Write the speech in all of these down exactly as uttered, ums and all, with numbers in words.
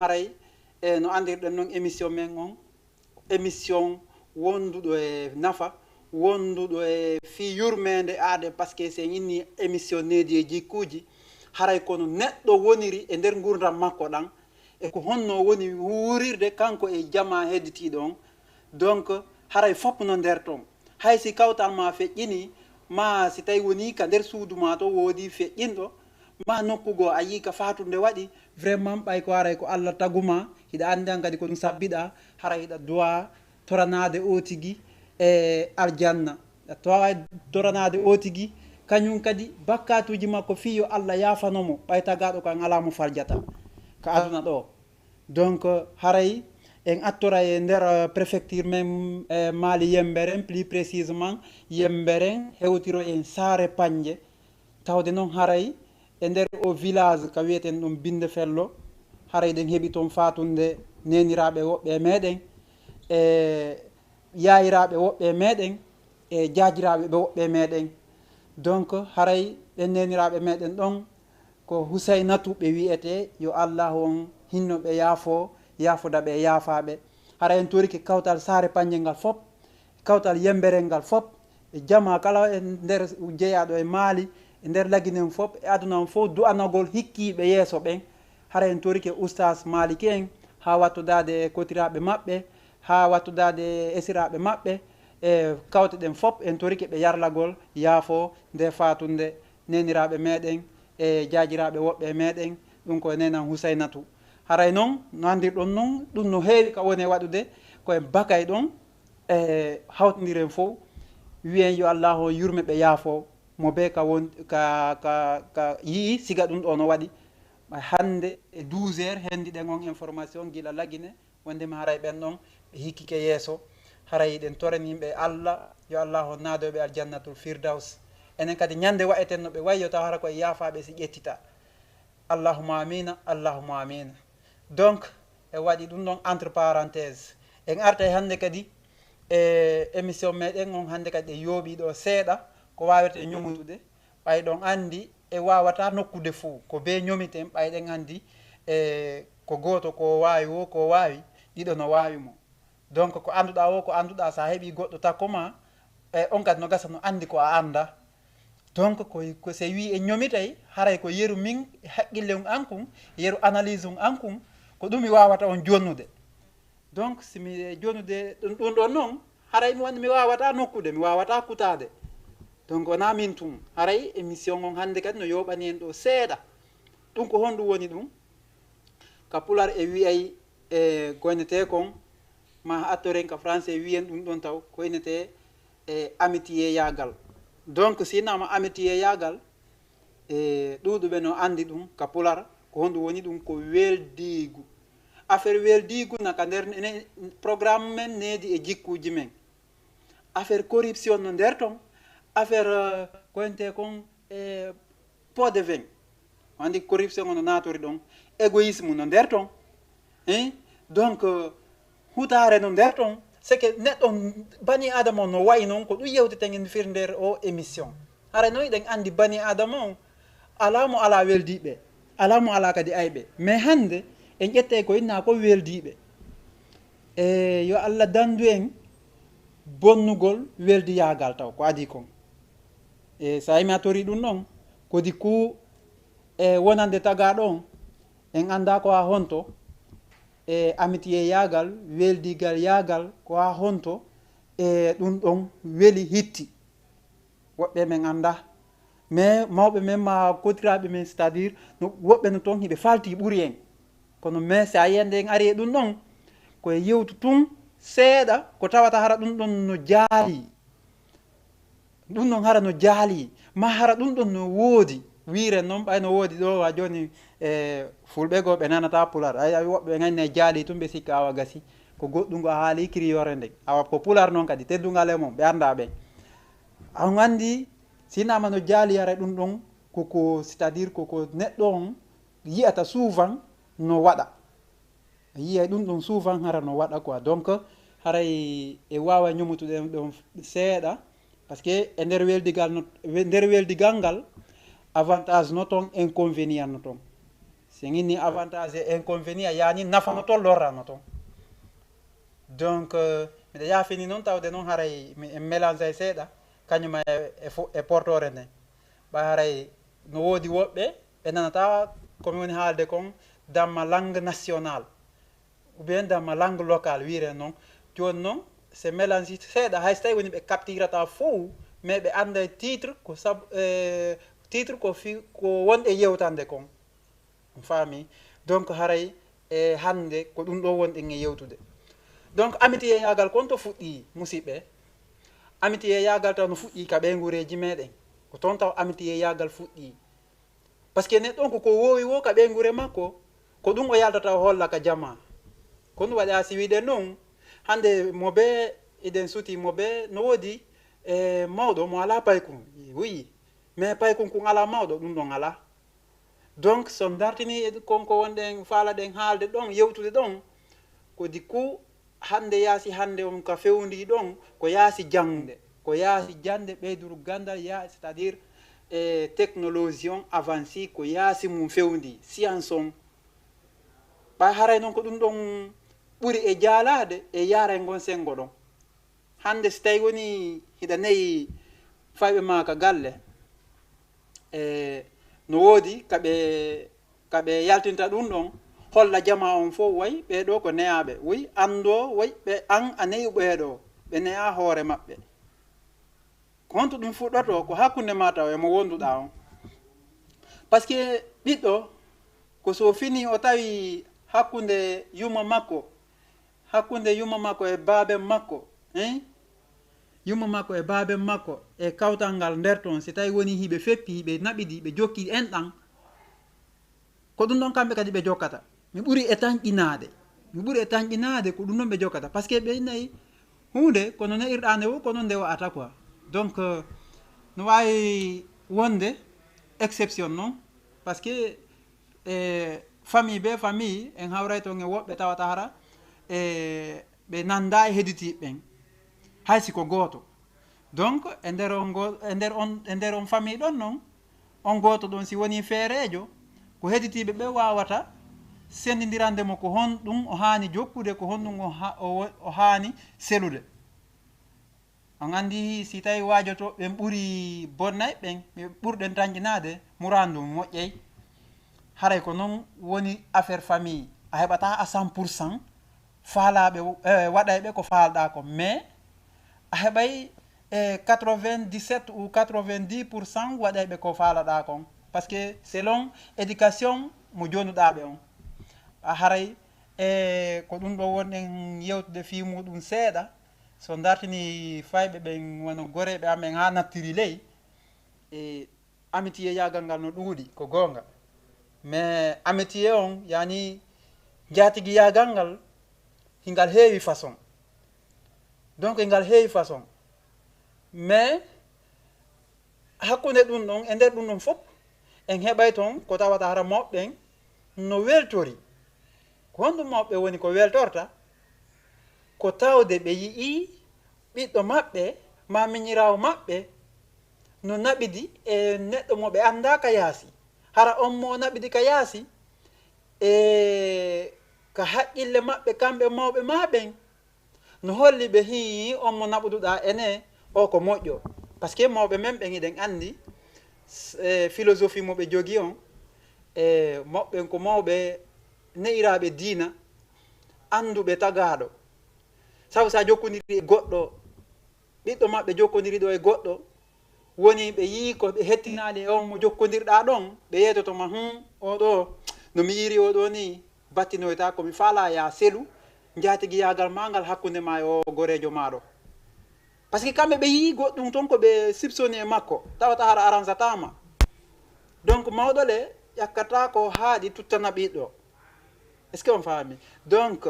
haray e no anndirɗen noon émission men on, émission wonduɗo e nafa, wonduɗo e fii yurmeende aade, parce que si en inni émission needi e jikkuuji, haray kono neɗɗo woniri e nder ngurdam makko ɗan, e ko honno woni wuurirde kanko e jamaa hedditiiɗo on. Donc, haray fof no nder ton. Hay si kawtal ma feƴƴini, ma si tawi woni ka nder suudu ma to woodi feƴƴinɗo, ma nokku goo a yii ka faatunde waɗi, vraiment ɓay ko haray ko Allah taguma, hiɗa anndi an kadi ko ɗum sabbiɗa, haray hiɗa duwa toranaade o tigi e aljanna. Hiɗa duwa toranaade o tigi, kañum kadi bakkaatuuji makko fii yo Allah yaafano mo, ɓay tagaaɗo ko an alaa mo faljata ka aduna ɗo. Donc, haray en attora e nder, eh, préfecture men, eh, Mali Yemberen, plus précisément Yemberen, hewtiro en Saare Panje. Tawde noon haray e nder o village ka wiyeten ɗum Binde Fello, haray ɗen heɓi toon faatunde neeniraaɓe woɓɓe e meɗen, e yaayiraaɓe woɓɓe e meɗen, e jaajiraaɓe ɓe woɓɓe e meɗen. Donc, haray ɓen neeniraaɓe meɗen ɗon, ko Husaynatu ɓe wi'etee, yo Allaahu on hinno ɓe, yaafo, yaafoda ɓe e yaafaaɓe. Hara en torike kawtal Saare Panje ngal fop, kawtal Yemberel ngal fop, e jamaa kala e nder jeyaaɗo e Maali, e nder Lagine on fop, e aduna on fof, du'anagol hikkiiɓe yeeso ɓen. Hara en torike Ustaas Maaliki en, haa wattodaade e kotiraaɓe maɓɓe, haa wattodaade e esiraaɓe maɓɓe, e kawte ɗen fop, en torike ɓe yarlagol yaafo nde faatunde neeniraaɓe meɗen e jaajiraaɓe woɓɓe e meɗen, ɗum ko e neenan Husaynatu. Haray noon, no anndirɗon noon, ɗum no heewi ka woni e waɗude, ko en bakay ɗon, e hawtondiren fof, wiyen yo Allaahu on yurme ɓe, yaafo mo bee ka won, ka, ka, ka yi'i siga ɗum ɗo no waɗi. Hannde e douze heures henndiɗen on information gila Lagine, wonndema haray ɓen ɗon ɓe hikkike yeeso. Haray hiɗen torani yimɓe Allah, yo Allah on naado ɓe Aljannatul Firdaws. Enen kadi ñande wa'eten no ɓe wayi, yo taw hara ko e yaafaaɓe si ƴettita. Allahumma amina, Allahumma amina. Donc, e waɗi ɗum ɗon entre parenthèse. En artay hannde kadi e émission meɗen on, hannde kadi ɗe yooɓi ɗo seeɗa, ko waawete ñomutude, ɓay ɗon anndi e waawata nokkude fof, ko bee ñomiten, ɓay ɗen anndi e ko gooto ko waawi wo, ko waawi, ɗiɗo no waawi mo. Donc, ko annduɗaa wo, ko annduɗaa, so a heɓii goɗɗo takko ma, e on kadi no gasa no anndi ko a annda. Donc, ko, ko se wii en ñomitay, haray ko yeru min, haqqille un an kun, yeru analyse un an kun, ko ɗum mi waawata on jonnude. Donc, si mi jonnude ɗum, ɗum ɗon noon, haray mi won, mi waawata nokkude, mi waawata kutaade. Donc, wonaa min tun. Haray émission on hannde kadi no yooɓani en ɗo seeɗa. Ɗum ko honɗum woni ɗum? Ka pular e wi'ay, e, ko innetee kon, ma attoren ka français wi'en ɗum ɗon taw, ko innetee, e, amitié yaagal. Donc, si innama amitié yaagal, e, ɗuuɗuɓe no anndi ɗum ka pular, ko honɗum woni ɗum? Ko weldiigu. Affaire weldiigu na ka nder ne, programme men needi e jikkuuji men. Affaire corruption no nder ton. Affaire, euh, ko innetee kon, e, pot de vin. Anndi corruption on no naatori ɗon. Égoïsme no nder ton. Hein? Donc, euh, hutaare no nder ton. C'est que neɗɗo, bani Adama on no wayi noon, ko ɗum yewteten en fir nder o émission. Hara noon eɗen anndi bani Adama on, alaa mo alaa weldiiɓe, alaa mo alaa kadi ayɓe. Mais hannde, en ƴettay ko inna ko weldiiɓe. E yo Allah danndu en bonnugol weldiyaagal taw ko adii kon. E so a yimi a torii ɗum ɗon, ko di ku e wonande tagaaɗo on, en anndaa ko haa honto, e amitié yaagal, weldiigal yaagal, ko haa honto, e ɗum ɗon weli hitti. Woɓɓe men anndaa. Mais mawɓe men ma kotiraaɓe men, c'est-à-dire, no, woɓɓe no toon hiɓe faaltii ɓuri en. Kono mais si a yiyande en ari e ɗum ɗon, ko e yewtu tun seeɗa, ko tawata hara ɗum ɗon no jaali. Ɗum ɗon hara no jaali, ma hara ɗum ɗon no woodi. Wiiren noon, ɓay no woodi ɗo, wa jooni, e, fulɓe goo ɓe nanataa pular. Ay, ay, woɓɓe ɓe nganndinan jaali tun, ɓe sikka awa gasi. Ko goɗɗum ngo a haali kiriyore nden. Awa ko pular noon kadi, teddungal e mon, ɓe anndaa ɓen. A on anndi, si naama no jaali, hara ɗum ɗon, ko, ko, c'est-à-dire ko, ko neɗɗo on yi'ata souvent no waɗa. A yiyay ɗum ɗon souvent hara no waɗa quoi. Donc, haray e waawa ñomutude ɗon seeɗa, parce que e nder weldigal no, we-, nder weldigal ngal, avantage no toon, inconvénient no toon. Sen inni avantage e inconvénient, yani nafano ton, lorrano ton. Donc, euh, miɗa yaafini noon tawde noon haray mi en mélange ay seeɗa, kañum e, e fo-, e portore nden. Ɓay haray no woodi woɓɓe ɓe nanata ko mi woni haalde kon damma langue nationale, ou bien damma langue locale, wiire noon. Jooni noon, se mélange seeɗa, hay so tawi woni ɓe captirata fow, mais ɓe annday titre ko sab-, eh, titre ko fi-, ko wonɗe yewtande kon. On faami? Donc, haray e hannde ko ɗum ɗo wonɗen e yewtude. Donc, amitié yaagal kon to fuɗɗi, musidɓe. Amitié yaagal taw no fuɗɗi ka ɓeyngureeji meɗen. Ko toon taw amitié yaagal fuɗɗi. Parce que neɗɗo on ko ko woowi woo ka ɓeynguure makko, ko ɗum o yaltata o holla ka jamaa. Ko ɗum waɗi a siwiɗen noon, hannde mo bee, eɗen suti mo bee, no woodi e mawɗo mo alaa paykun. Oui, mais paykun kun alaa mawɗo, ɗum ɗon alaa. Donc, so dartini e kon ko wonɗen faalaɗen haalde ɗon, yewtude ɗon, ko du coup hannde yaasi hannde on ka fewndi ɗon, ko yaasi jannde, ko yaasi jannde ɓeydur ganndal, ya-, c'est-à-dire e technologie on avancé, ko yaasi mum fewndi, science on. Ɓay haray noon ko ɗum ɗon ɓuri e jaalaade e yaaray ngon senngo ɗon. Hannde si tawi woni hiɗa neyi fayɓe ma ka galle, e no woodi ka ɓe, ka ɓe yaltinta ɗum ɗon, holla jamaa on fof, way ɓee ɗoo ko neyaaɓe, way anndoo, way ɓe an a neyi ɓee ɗoo, ɓe neyaa hoore maɓɓe. Ko honto ɗum fuɗɗotoo? Ko hakkunde ma taw e mo wonduɗaa on. Parce que ɓiɗɗo, ko so fini o tawi hakkunde yumma makko, hakkunde yumma makko e baaben makko, hein? Yumma makko e baaben makko e kawtal ngal nder toon, si tawi woni hiɓe feppi, hiɓe naɓidi, hiɓe jokki enɗan, ko ɗum ɗon kamɓe kadi ɓe jokkata. Mi ɓuri e tanƴinaade. Mi ɓuri e tanƴinaade ko ɗum ɗon ɓe jokkata. Parce que ɓe nayi huunde, kono ne'irɗaa nde wo, kono nde wa'ata quoi. Donc, euh, no waawi wonde exception noon. Parce que, e famille be famille, en hawray toon e woɓɓe tawata hara, e ɓe nanndaa e heditiiɓe ɓen. Hay si ko gooto. Donc, e nder on go-, e nder on, e nder on famille ɗon noon, on gooto ɗon si wonii feereejo, ko heditiiɓe ɓe waawata senndindirande mo ko honɗum o haani jokkude, ko honɗum o ha-, o wo-, o haani selude. On anndi si tawi waajotooɓe ɓen ɓuri bonnay ɓen, ɓe ɓurɗen tanƴinaade, muraadu moƴƴay. Haray ko noon woni affaire famille. A heɓataa à cent pour cent faalaaɓe, eh, waɗayɓe ko faalɗaa kon. Mais a heɓay, eh, quatre-vingt-dix-sept ou quatre-vingt-dix pour cent waɗayɓe ko faalaɗaa kon. Parce que selon éducation mo joonuɗaa ɓe on. A haray, eh, ko ɗum ɗo wonɗen yewtude fii muuɗum seeɗa. So dartini fayɓe ɓen wano goreeɓe amen haa nattiri ley, e amitié yaagal ngal no ɗuuɗi, ko goonga. Mais amitié on, yani njaatigi yaagal ngal, hingal heewi façon. Donc, hingal heewi façon. Mais hakkunde ɗum ɗon, e nder ɗum ɗon fof, en heɓay toon ko tawata hara mawɓe ɓen no weltori. Ko honɗum mawɓe woni ko weltorta? Ko tawde ɓe yi'ii ɓiɗɗo maɓɓe maa miñiraawo maɓɓe no naɓidi e neɗɗo mo ɓe anndaa ka yaasi. Hara on mo naɓidi ka yaasi, e ka haqqille maɓɓe kamɓe mawɓe maa ɓen, no holli ɓe hii on mo naɓuduɗaa ene o ko moƴƴo. Parce que mawɓe men ɓen, hiɗen anndi, s-, e philosophie mo ɓe jogii on, e mawɓe ko mawɓe ne'iraaɓe diina, annduɓe tagaaɗo. Sabu so a jokkondiri e goɗɗo, ɓiɗɗo maɓɓe jokkondiri ɗo e goɗɗo, woni ɓe yii ko ɓe hettinaali e on mo jokkondirɗaa ɗon, ɓe yeetoto ma, "Hum, oo ɗoo, no mi yiiri oo ɗoo nii, battinoyta ko mi faalaa ya selu, njaatigiyaagal maa ngal hakkunde maa e oo goreejo maa ɗoo." Parce que kamɓe ɓe yii goɗɗum toon ko ɓe sipsoni e makko, tawata hara aransataa ma. Donc, mawɗo le ƴakkata ko haaɗi tuttana ɓiɗɗo. Est-ce que on faami? Donc,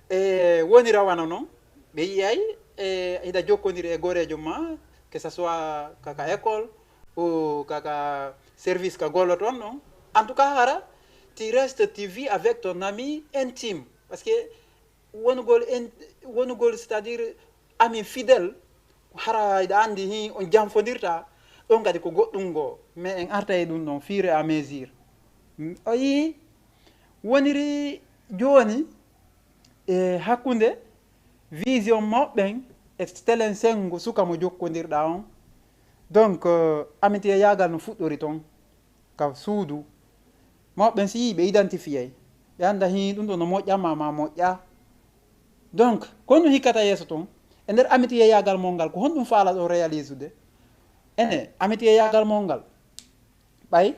e woni rawana noon, ɓe yiyay, e hiɗa jokkondiri e goreejo ma, que ça soit kaka école ou kaka service ka golloton ɗon. En tout cas, hara, tu restes, tu vis avec ton ami intime. Parce que wonugol in-, wonugol, c'est-à-dire ami fidèle, hara hiɗa anndi hi on janfondirta, ɗon kadi ko goɗɗum ngo. Mais en arta e ɗum ɗon fur et à mesure. M-, o yii, Woniri jooni e hakkunde vision mawɓen e telen senngo suka mo jokkondirɗaa on. Donc, euh, amitié yaagal no fuɗɗori toon ka suudu. Mawɓen si yii ɓe identifié, ɓe annda hii ɗum ɗo no moƴƴa ma ma moƴƴa. Donc, ko honɗum hikkata yeeso toon? E nder amitié yaagal mon ngal, ko honɗum faala ɗo réaliser de? Ene, amitié yaagal mon ngal, ɓay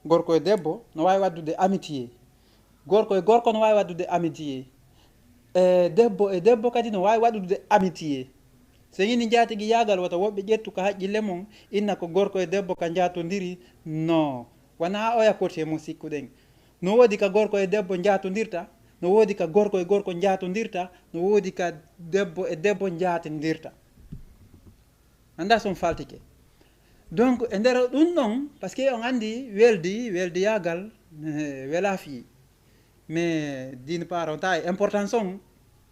gorko e debbo no waawi waɗdude amitié. Gorko e gorko no waawi waɗdude amitié. E debbo e debbo kadi no waawi waɗdude amitié. So yini njaatigi yaagal, wata woɓɓe ƴettu ka haqqille mon, inna ko gorko e debbo ka njaatondiri. No, wonaa oya côté mo sikkuɗen. No woodi ka gorko e debbo njaatondirta, no woodi ka gorko e gorko njaatondirta, no woodi ka debbo e debbo njaatondirta. Annda son faltike. Donc, e nder ɗum ɗon, parce que on anndi weldi, weldi yaagal, eh, wela fii. Mais d'une part, on tawi importance on,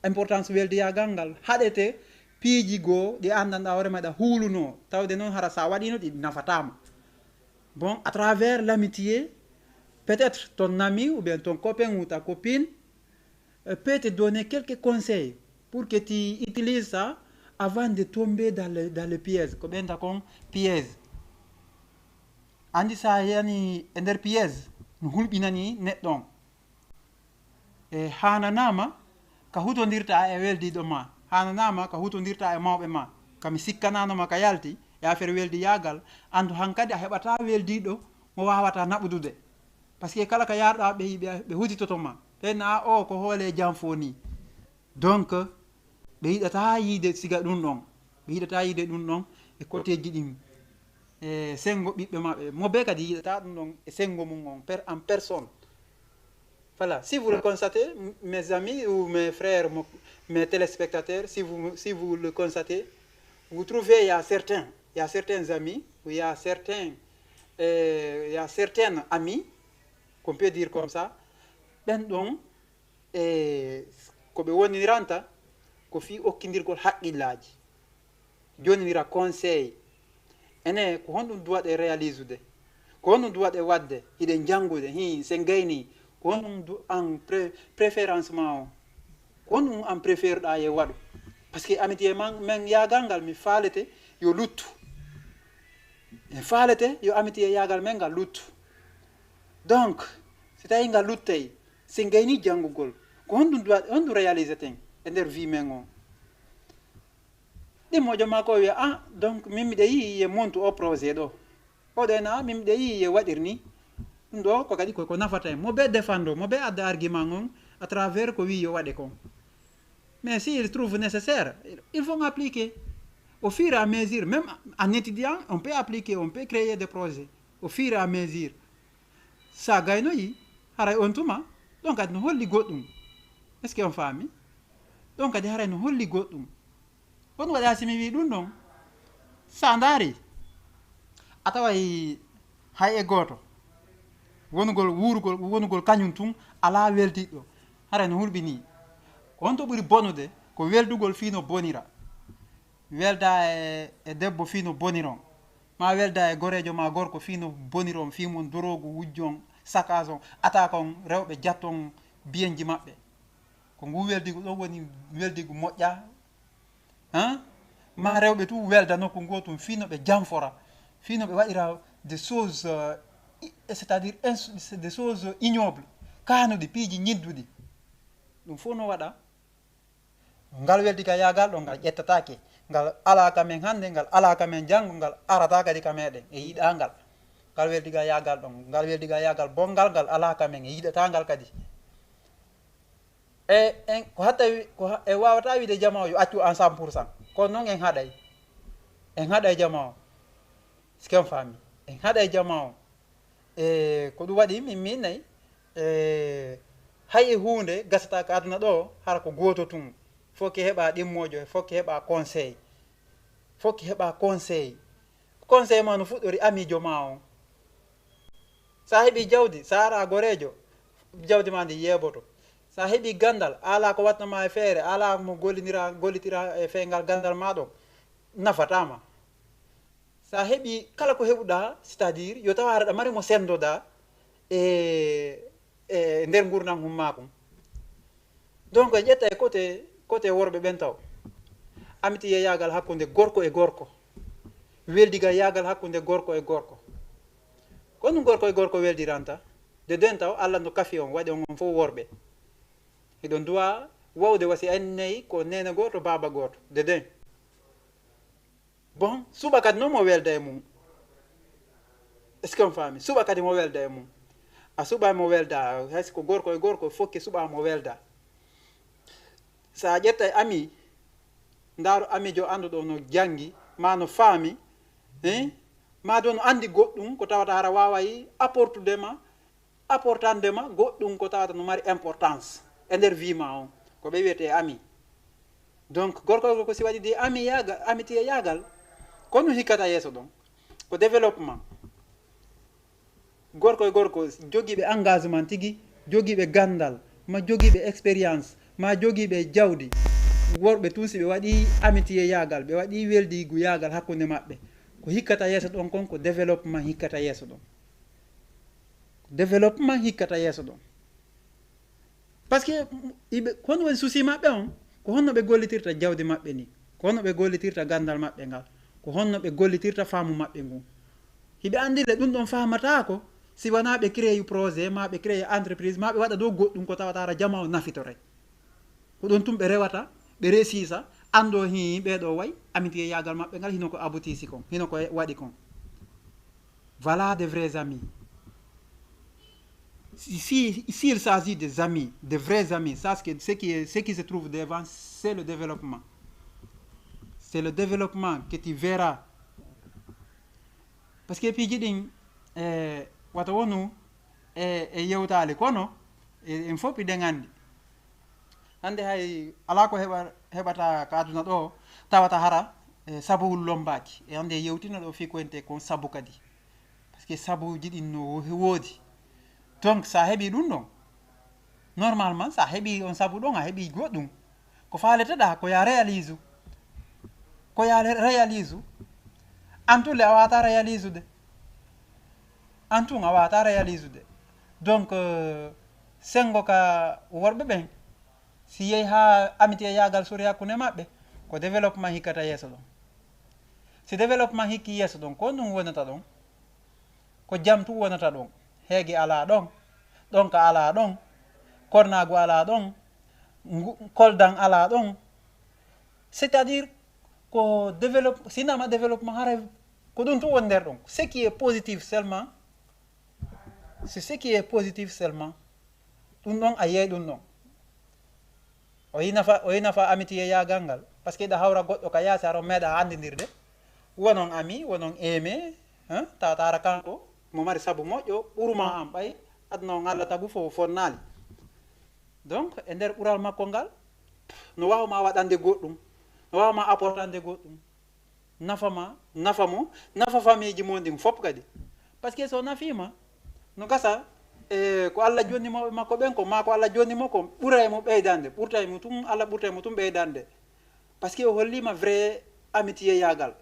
importance weldi yaagal ngal, haɗete piiji goo ɗi anndanɗaa hoore maɗa huulunoo, tawde noon hara sa waɗino ɗi nafataama. Bon, à travers l'amitié, peut-être ton ami ou bien ton copain ou ta copine euh, peut te donner quelques conseils pour que tu utilises ça avant de tomber dans le, dans le piège. Ko ɓen ta kon piège. Anndi sa yani e nder piège, no hulɓinani neɗɗo on. E hananama ka hutondirta e weldiɗo ma, hananama ka hutondirta e mawɓe ma. Kami sikkananoma ka yalti e affaire weldi yaagal, andu hankadi a heɓata weldiɗo mo wawata naɓudude. Parce que kala ka yarɗa ɓe, ɓe, ɓe hutitoto ma. Ɓe na o ko hoole jam fo ni. Donc, ɓe yiɗata yiide siga ɗum ɗon. Ɓe yiɗata yiide ɗum ɗon e côtéji ɗin. E sengo ɓiɓɓe maɓɓe. Mo be kadi yiɗata ɗum ɗon e sengo mum on per, en personne. Voilà, si vous le constatez, m-, mes amis ou mes frères, mo-, mes téléspectateurs, si vous, si vous le constatez, vous trouvez, il y a certains, il y a certains amis, ou il y a certains, euh, il y a certaines amies, qu'on peut dire comme ça, ɓen ɗon, e ko ɓe woniranta, ko fii okkindirgol haqqillaaji. Jonnira conseil. Ene, ko honɗum duwaɗe réaliser de? Ko honɗum duwaɗe waɗde? Hiɗen janngude, hii, sen gayni. Ko honɗum du-, an pré-, préférence ma o? Ko honɗum an préfère ɗa ye waɗu? Parce que amitié man, men yaagal ngal, mi faalete yo luttu. Mi faalete yo amitié yaagal men ngal luttu. Donc, si tawi ngal luttay, sen gayni janngugol, ko honɗum duwaɗe, honɗum réaliser ten e nder vie men o? Ɗimmojo ma ko wiya, ah, donc, min miɗa yi'i ye montu o projet ɗo. Oɗo ena, ah, min miɗa yi'i ye waɗir ni. Ɗum ɗo ko kadi ko, ko nafata en. Mo be défendre, mo be adda argument on à travers ko wi'i yo waɗe kon. Mais s'il trouve nécessaire, ils vont appliquer. Au fur et à mesure, même en étudiant, on peut appliquer, on peut créer des projets. Au fur et à mesure. Sa gaynoyi, haray on tuma, ɗon kadi no holli goɗɗum. Est-ce que on faami? Ɗon kadi haray no holli goɗɗum. On waɗa si mi wi ɗum ɗon, sa ndaari, a taway hay e gooto. Wonugol, wuurugol, wonugol kañum tun alaa weldiɗɗo. Haray no hulɓinii. Ko honto ɓuri bonude? Ko weldugol fii no bonira. Welda e, e debbo fii no boniron. Ma welda e goreejo ma gorko fii no boniron, fii mon doroogu, wujjon, sakason, ata kon rewɓe jatton biyenji maɓɓe. Ko ngu weldigu ɗon woni weldigu moƴƴa. Hein? Ma rewɓe tu welda nokku ngo tun fii no ɓe janfora, fii no ɓe waɗira des choses, euh, i-, c'est-à-dire ins-, des choses ignobles, kaanuɗi, piiji ñidduɗi. Ɗum fof no waɗa. Ngal weldigal yaagal ɗo, ngal ƴettataake. Ngal alaa ka men hannde, ngal alaa ka men janngo, ngal arataa kadi ka meɗen e yiɗaa ngal. Ngal weldigal yaagal ɗon, ngal weldigal yaagal bonngal, ngal alaa ka men e yiɗataa ngal kadi. E en, ko hatta wi-, ko ha-, en waawataa wiide jamaa o yo accu en cent pour cent. Kono noon en haɗay. En haɗay jamaa o. Est-ce que on faami? En haɗay jamaa o. E ko ɗum waɗi min miinay, e hay e huunde gasata ka aduna ɗo, hara ko gooto tun. Fof ki heɓa ɗimmoojo, fof ki heɓa conseil. Fof ki heɓa conseil. Conseil ma no fuɗɗori amiijo ma on. Sa heɓi jawdi, sa ara goreejo, jawdi ma ndi yeeboto. Sa heɓi ganndal, a alaa ko waɗnoma e feere, a alaa mo gollindira, gollitira e fee ngal ganndal ma ɗon, nafataama. Sa heɓi kala ko heɓuɗa, c'est-à-dire, yo tawa aɗa mari mo senndoɗa e, e nder ngurndan hummaakun. Donc en ƴetta e côté côté worɓe ɓen taw, amitiye yaagal hakkunde gorko e gorko, weldigal yaagal hakkunde gorko e gorko. Ko ɗum gorko e gorko weldiranta? De den taw Allah no kafi on, waɗi on on fof worɓe. Hiɗon duwa wawde wasi en nayi ko neene gooto, baaba gooto. De den. Bon, suɓa kadi noon mo welda e mum. Est-ce que on faami? Suɓa kadi mo welda e mum. A suɓa mo welda, hay si ko gorko e gorko, fokke suɓa mo welda. So a ƴetta e ami, ndaaru amijo annduɗo no janngi, ma no faami, hein? Ma do no anndi goɗɗum ko tawata hara waaway apportude ma, apportande ma goɗɗum ko tawata no mari importance e nder vie ma on. Ko ɓe wiyetee ami. Donc gorko e gorko si waɗi de ami yaagal, amitiye yaagal, ko ɗum hikkata yeeso ɗon. Ko développement. Gorko e gorko jogiiɓe engagement tigi, jogiiɓe ganndal, ma jogiiɓe expérience, ma jogiiɓe jawdi. Worɓe tun si ɓe waɗi amitiye yaagal, ɓe waɗi weldigu yaagal hakkunde maɓɓe, ko hikkata yeeso ɗon kon ko développement hikkata yeeso ɗon. Ko développement hikkata yeeso ɗon. Parce que iɓe, ko honno woni souci maɓɓe on? Ko honno ɓe gollitirta jawdi maɓɓe ni? Ko honno ɓe gollitirta ganndal maɓɓe ngal? Ko honno ɓe gollitirta faamu maɓɓe ngun? Hiɓe anndi le ɗum ɗon faamataako si wanaa ɓe créé projet, ma ɓe créé entreprise, ma ɓe waɗa dow goɗɗum ko tawata hara jama o nafitoray. Ko ɗum tun ɓe rewata, ɓe resisa, anndo hii ɓee ɗo way, amitiye yaagal maɓɓe ngal hino ko abutisi kon, hino ko waɗi kon. Voilà des vrais amis. Si, si, s'il s'agit des amis, des vrais amis, ça, ce que, ce qui est, ce qui se trouve devant, c'est le développement. C'est le développement que tu verras. Parce que piiji ɗin, e, wata wonu e, e yewtaali, kono e, en fof piɗen anndi. Hannde hay alaa ko heɓa, heɓata ka aduna ɗo, tawata hara e, sabuwol lombaaki. E hannde yewtina ɗo fii ko ente kon sabu kadi. Parce que sabuuji ɗin no wo-, woodi. Donc, so a heɓii ɗum ɗon, normalement, so a heɓii on sabu ɗon, a heɓii goɗɗum. Ko faaleteɗaa, ko ya réalise u. Ko ya re-, réalise u. An tun le, a waata réalise ude. An tun, a waata réalise ude. Donc, euh, senngo ka worɓe ɓen, si yehi haa amitiye yaagal sori hakkunde maɓɓe, ko développement hikkata yeeso ɗon. Si développement hikki yeeso ɗon, ko ɗum wonata ɗon? Ko jam tun wonata ɗon. Heege alaa ɗon, ɗonka alaa ɗon, kornaagu alaa ɗon, ngu-, koldan alaa ɗon. C'est-à-dire, ko développe-, si nama développement, hara ko ɗum tun woni nder ɗon. Ce qui est positif seulement, c'est ce qui est positif seulement. Ɗum ɗon a yiyay ɗum ɗon. O yi nafa, o yi nafa amitiye yaagal ngal. Parce que ɗa hawra goɗɗo ka yaasi, hara on meeɗa anndindirde. Wonon ami, wonon aimé, hein, tawata hara kanko mo mari sabu moƴƴo ɓuruma an ɓay aduna on Allah tagu fof fonnaali. Donc, e nder ɓural makko ngal, no waawa ma waɗande goɗɗum, no waawa ma apportande goɗɗum. Nafa ma, nafa mo, nafa famiiji mon ɗin fof kadi. Parce que so nafiima, no gasa, e, ko Allah jonni mawɓe makko ɓen ko, ma ko Allah jonni mo ko, ɓuray mo ɓeydande, ɓurtay mo tun, Allah ɓurtay mo tun ɓeydande. Parce que o holliima vrai amitié yaagal.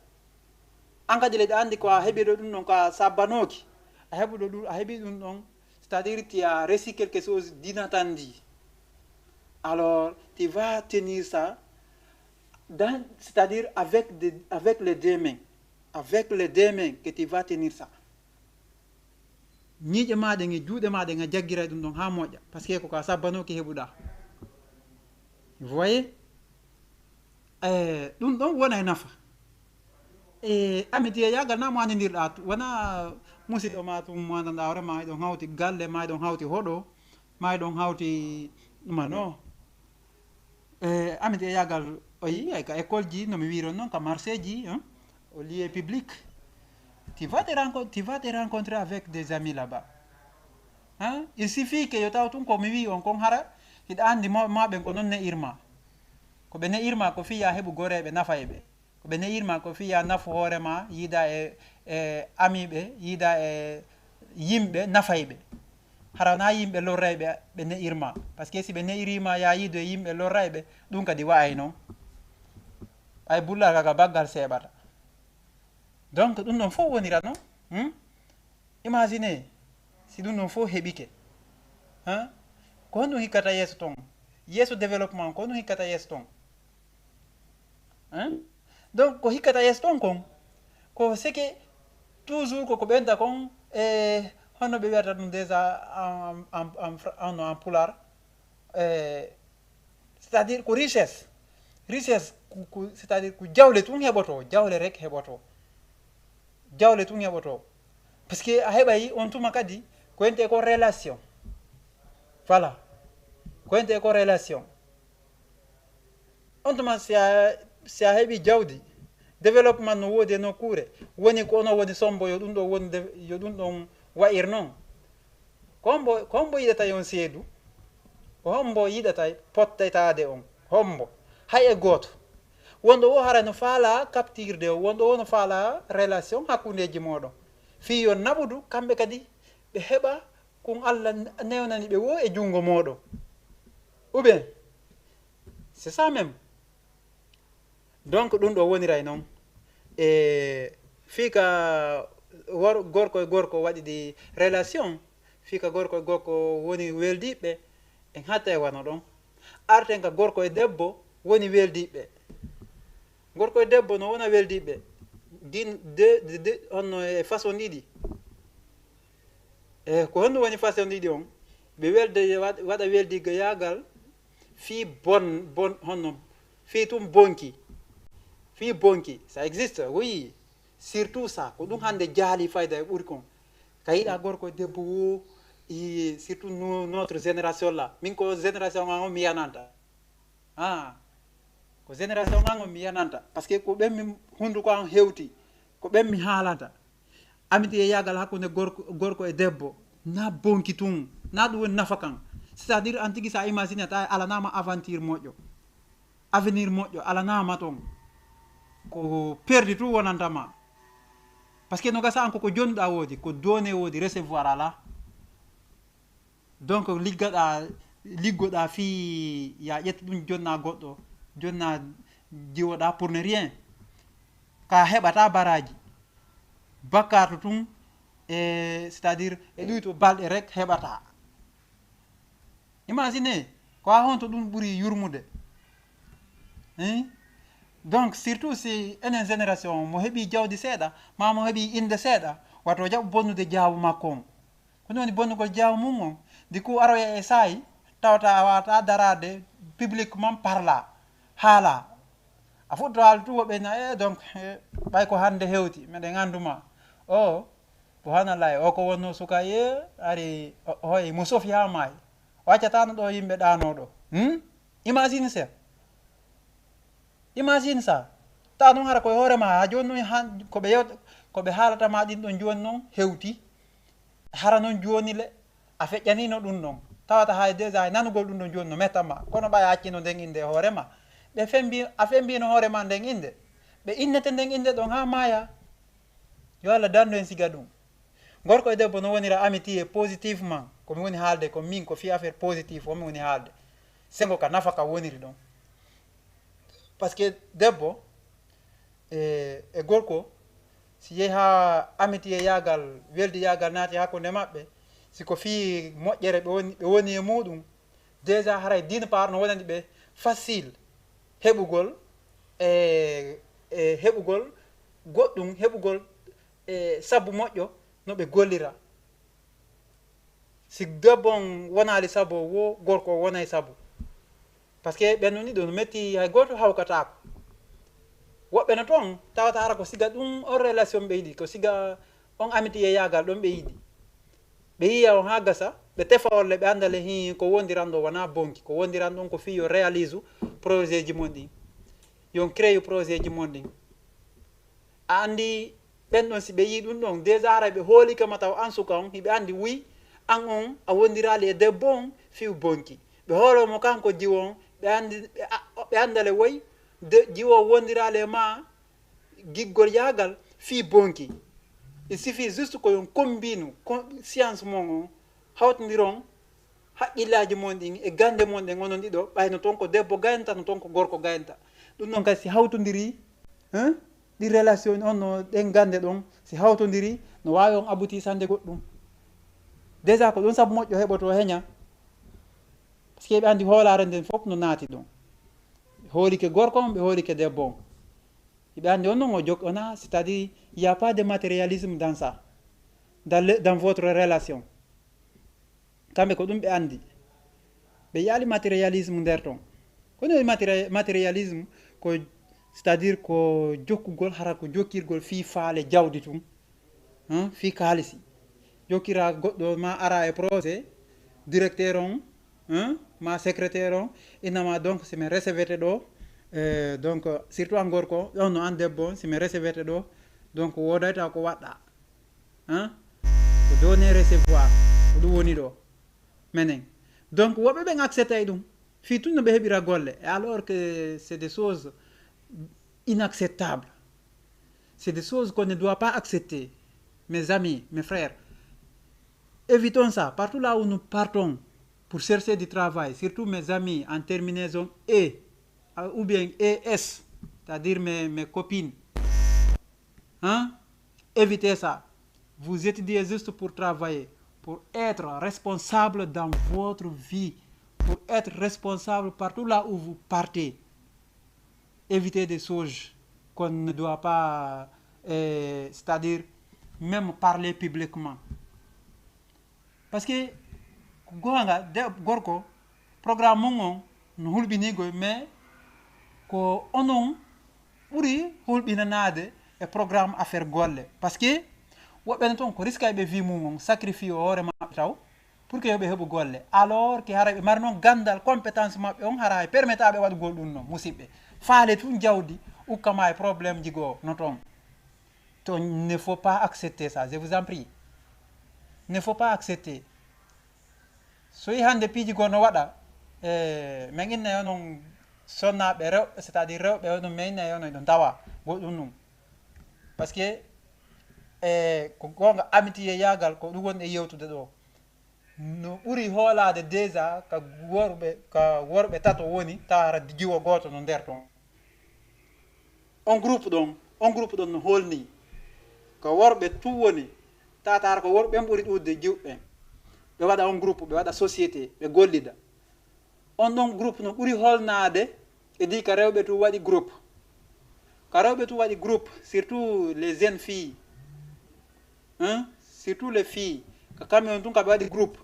An kadi le, ɗa anndi ko a heɓi ɗo ɗum ɗon, ko a sabbanooki. A heɓi ɗo ɗum, a heɓi ɗum ɗon, c'est-à-dire tu as reçu quelque chose d'inattendu. Alors, tu vas tenir ça, dans, c'est-à-dire avec, de, avec les deux mains. Avec les deux mains que tu vas tenir ça. Ñiiƴe maa ɗen e juuɗe maa ɗen a jaggiray ɗum ɗon haa moƴƴa. Parce que ko ka sabbanooki heɓuɗaa. Vous voyez? Eh, ɗum ɗon wona e nafa. E amitié yaagal na mo anndirɗaa tu-, wona musiɗɗo ma tun mo anndanɗaa hoore ma, eɗon hawti galle ma, eɗon hawti hoɗo ma, eɗon hawti ɗuma no. E amitié yaagal, o yi ay ka école ji, no mi wiiron noon, ka marché ji, hein, au lieu public. Tu vas te renco-, tu vas te rencontrer avec des amis là-bas. Hein? Il suffit que yo taw tun ko mi wii on kon hara, hiɗa anndi mo-, ma ɓen ko noon ne'irma. Ko ɓe ne'irma ko fii ya heɓu goreeɓe nafa e ɓe. Ko ɓe ne'irma ko fii ya nafu hoore ma, yiida e, e amiiɓe, yiida e yimɓe nafayɓe. Hara na yimɓe lorrayɓe ɓe ne'irma. Parce que si ɓe ne'irima ya yiido e yimɓe lorrayɓe, ɗum kadi wa'ay noon. Ɓay bullal ka, ka baggal seeɓata. Donc, ɗum ɗon fof wonira noon. Hmm? Imagine, si ɗum ɗon fof heɓike. Hein? Ko honɗum hikkata yeeso ton? Yeeso développement, ko honɗum hikkata yeeso ton? Hein? Donc, ko hikkata yeeso ton kon, ko seke toujours ko ko ɓenta kon, e honno ɓe wiyata ɗum déjà en, en, en, en, en pulaar, e, c'est-à-dire ko richesse. Richesse, ko, ko, c'est-à-dire ko jawle tun heɓoto, jawle rek heɓoto. Jawle tun heɓoto. Parce que a heɓay on tuma kadi, ko ente ko relation. Voilà. Ko ente ko relation. On tuma si a, si a heɓi jawdi, développement no woodi e nokkuure, woni ko ono woni sombo yo ɗum ɗo woni de-, yo ɗum ɗon wa'ir noon. Ko hombo, ko hombo yiɗata yo on seedu? Ko hombo yiɗata pottetaade on? Hombo? Hay e gooto. Wonɗo wo hara no faala captirde on, wonɗo wo no faala relation hakkundeeji mooɗon. Fii yo naɓudu, kamɓe kadi ɓe heɓa kun Allah newnani ɓe wo e junngo mooɗon. Ou bien, c'est ça même. Donc, ɗum ɗo woniray noon. E fii ka wor-, gorko e gorko waɗi ɗi relation, fii ka gorko e gorko woni weldiɓɓe, en hatta e wano ɗon. Arten ka gorko e debbo woni weldiɓɓe. Gorko e debbo no wona weldiɓɓe. Din de, de, de, honno e façon ɗiɗi. E ko honno woni façon ɗiɗi on? Ɓe welde, waɗ-, waɗa weldigo yaagal fii bon, bon, honno, fii tun bonki. Fii bonki, ça existe, oui. Surtout ça, ko ɗum hannde jaali fayda e ɓuri kon. Ka yiɗa gorko e debbo wo, i, surtout no-, notre génération là. Min ko génération an on mi yananta. Ah, ko génération an on mi yananta. Parce que ko ɓen mi hunduko an hewti, ko ɓen mi haalanta. Amitié yaagal hakkunde gorko, gorko e debbo, na bonki tun, na ɗum woni nafa kan. C'est-à-dire, an tigi sa imagine ta alanama aventure moƴƴo. Avenir moƴƴo alanama ton. Ko perdu tun wonanta ma. Parce que no gasa an ko, ko jonnuɗa woodi, ko donné woodi, recevoir ala. Donc, liggaɗa, liggoɗa fii ya ƴetta ɗum jonna goɗɗo, jonna jiwoɗa pour ne rien. Ka heɓata baraji. Bakkaatu tun, e, c'est-à-dire, e ɗuyto balɗe rek heɓata. Imagine, ko ha honto ɗum ɓuri yurmude. Hein? Donc, surtout si enen génération mo heɓi jawdi seeɗa, ma mo heɓi inde seeɗa, wato jaɓa bonnude jaabu makko on. Ko ɗum woni bonnugol jaabu mum on. Di ku aroya e saayi, tawata a wata daraade publiquement parla, haala. A fuɗɗo haalde tun woɓɓe na, e donc, e, ɓay ko hannde hewti, meɗen anndu ma. O, subhanallahi, o ko wonno suka, e, ari, o, hoy, mo sofi haa maayi. O accataano ɗo yimɓe ɗaanoo ɗo. Hmm? Imagine ça. Imagine ça. Ta ɗum hara koye hoore ma, haa jooni ɗum han-, ko ɓe yewta, ko ɓe haalata ma ɗin ɗon jooni noon hewti. Hara noon jooni le, a feƴƴaniino ɗum ɗon. Tawata hay déjà e nanugol ɗum ɗon jooni no metta ma. Kono ɓay a accino nden innde e hoore ma. Ɓe fembi, a fembiino hoore ma nden innde. Ɓe innete nden innde ɗon haa maaya. Yo Allah dandu en siga ɗum. Gorko e debbo no wonira amitié positivement. Ko mi woni haalde ko min ko fii affaire positif o mi woni haalde. Sengo ka nafa ka woniri ɗon. Parce que debbo e, e gorko, si yehi haa amitié yaagal, weldi yaagal naati hakkunde maɓɓe, si ko fii moƴƴere ɓe woni, ɓe woni e muuɗum, déjà haray d'une part no wonani ɓe facile heɓugol, e, e heɓugol goɗɗum, heɓugol, e, sabu moƴƴo no ɓe gollira. Si debbo on wonaali sabu, wo gorko o wonay sabu. Parce que ɓen ɗon ɗiɗo no metti, hay gooto hawkataako. Woɓɓe no toon, tawata hara ko siga ɗum on relation ɓe yiɗi, ko siga on amitié yaagal ɗon ɓe yiɗi. Ɓe yiya on haa gasa, ɓe tefa on le, ɓe annda le hii ko wondiran ɗon wonaa bonki, ko wondiran ɗon ko fii yo réalise projet ji mon ɗin. Yo on crée projet ji mon ɗin. A anndi ɓen ɗon si ɓe yii ɗum ɗon, déjà haray ɓe hoolike ma taw an suka on, hiɓe anndi wuy, an on a wondiraali e debbo on fii bonki. Ɓe hoolo mo kanko jiwo on, ɓe anndi, ɓe a-, ɓe anndale woy, de-, jiwo on wondiraali e ma giggol yaagal fii bonki. Il suffit juste ko yon kombinu, kon-, science mon on, hawtondiron haqqillaaji mon ɗin e gannde mon ɗen onon ɗiɗo, ɓay no toon ko debbo gayanta, no toon ko gorko gayanta. Ɗum ɗon kadi si hawtondiri, hein, ɗi relation on no ɗen gannde ɗon, si hawtondiri, no waawi on aboutir sannde goɗɗum. Déjà ko ɗum sabu moƴƴo heɓoto heña, Parce que ɓe anndi hoolaare nden fof no naati ɗon. Hoolike gorko on, ɓe hoolike debbo on. Ɓe anndi on non o jok-, on a, c'est-à-dire, il y a pas de matérialisme dans ça, dans le, dans votre relation. Kamɓe ko ɗum ɓe anndi. Ɓe yaali matérialisme nder ton. Kono matérialisme ko, c'est-à-dire ko jokkugol, hara ko jokkirgol fii faale jawdi tun. Hein, fii kaalisi. Jokkira goɗɗo ma ara e projet, directeur on, hein, ma secrétaire on, innama donc si mi recevete ɗo, euh, donc surtout an gorko, on no an debbo on, si mi recevete ɗo, donc wodayta ko waɗɗa. Hein? Ko donner recevoir, ko ɗum woni ɗo. Menen. Donc woɓɓe ɓen acceptay ɗum. Fii tun no ɓe heɓira golle. Et alors que c'est des choses inacceptables. C'est des choses qu'on ne doit pas accepter. Mes amis, mes frères, évitons ça. Partout là où nous partons pour chercher du travail, surtout mes amis en terminaison E, euh, ou bien E S, c'est-à-dire mes, mes copines, hein, évitez ça. Vous étudiez juste pour travailler, pour être responsable dans votre vie, pour être responsable partout là où vous partez. Évitez des choses qu'on ne doit pas, euh, c'est-à-dire même parler publiquement. Parce que ko goonga, de, gorko, programme mum on no hulɓinii goy, mais ko onon ɓuri hulɓinanaade e programme affaire golle. Parce que woɓɓe no ton ko riskay ɓe vie mum on, sacrifice o hoore maɓɓe taw, pour que yo ɓe heɓu golle. Alors que hara ɓe mari noon ganndal, compétence maɓɓe on, hara e permetaaɓe waɗugol ɗum noon, musidɓe. Faale tun jawdi, ukkama e problème ji goo no ton. To, ne faut pas accepter ça, je vous en prie. Ne faut pas accepter. So yi hannde piiji goo no waɗa, e, min inna yo non sonnaaɓe rewɓe, c'est-à-dire rewɓe yo non min inna yo non ɗo ndawa goɗɗum ɗum. Parce que, e, ko goonga amitié yaagal ko ɗum woni e yewtude ɗo. No ɓuri hoolaade déjà ka worɓe, ka worɓe tato woni, taara jiwo gooto no nder ton. On groupe ɗon, on groupe ɗon no hoolnii. Ko worɓe tun woni, tataara ko worɓe ɓen ɓuri ɗuuɗude jiwɓe ɓen. Ɓe waɗa on groupe, ɓe waɗa société, ɓe gollida. On ɗon groupe no ɓuri hoolnaade, e di ka rewɓe tun waɗi groupe. Ka rewɓe tun waɗi groupe, surtout les jeunes filles. Hein? Surtout les filles. Ka kamɓe on tun ka ɓe waɗi groupe.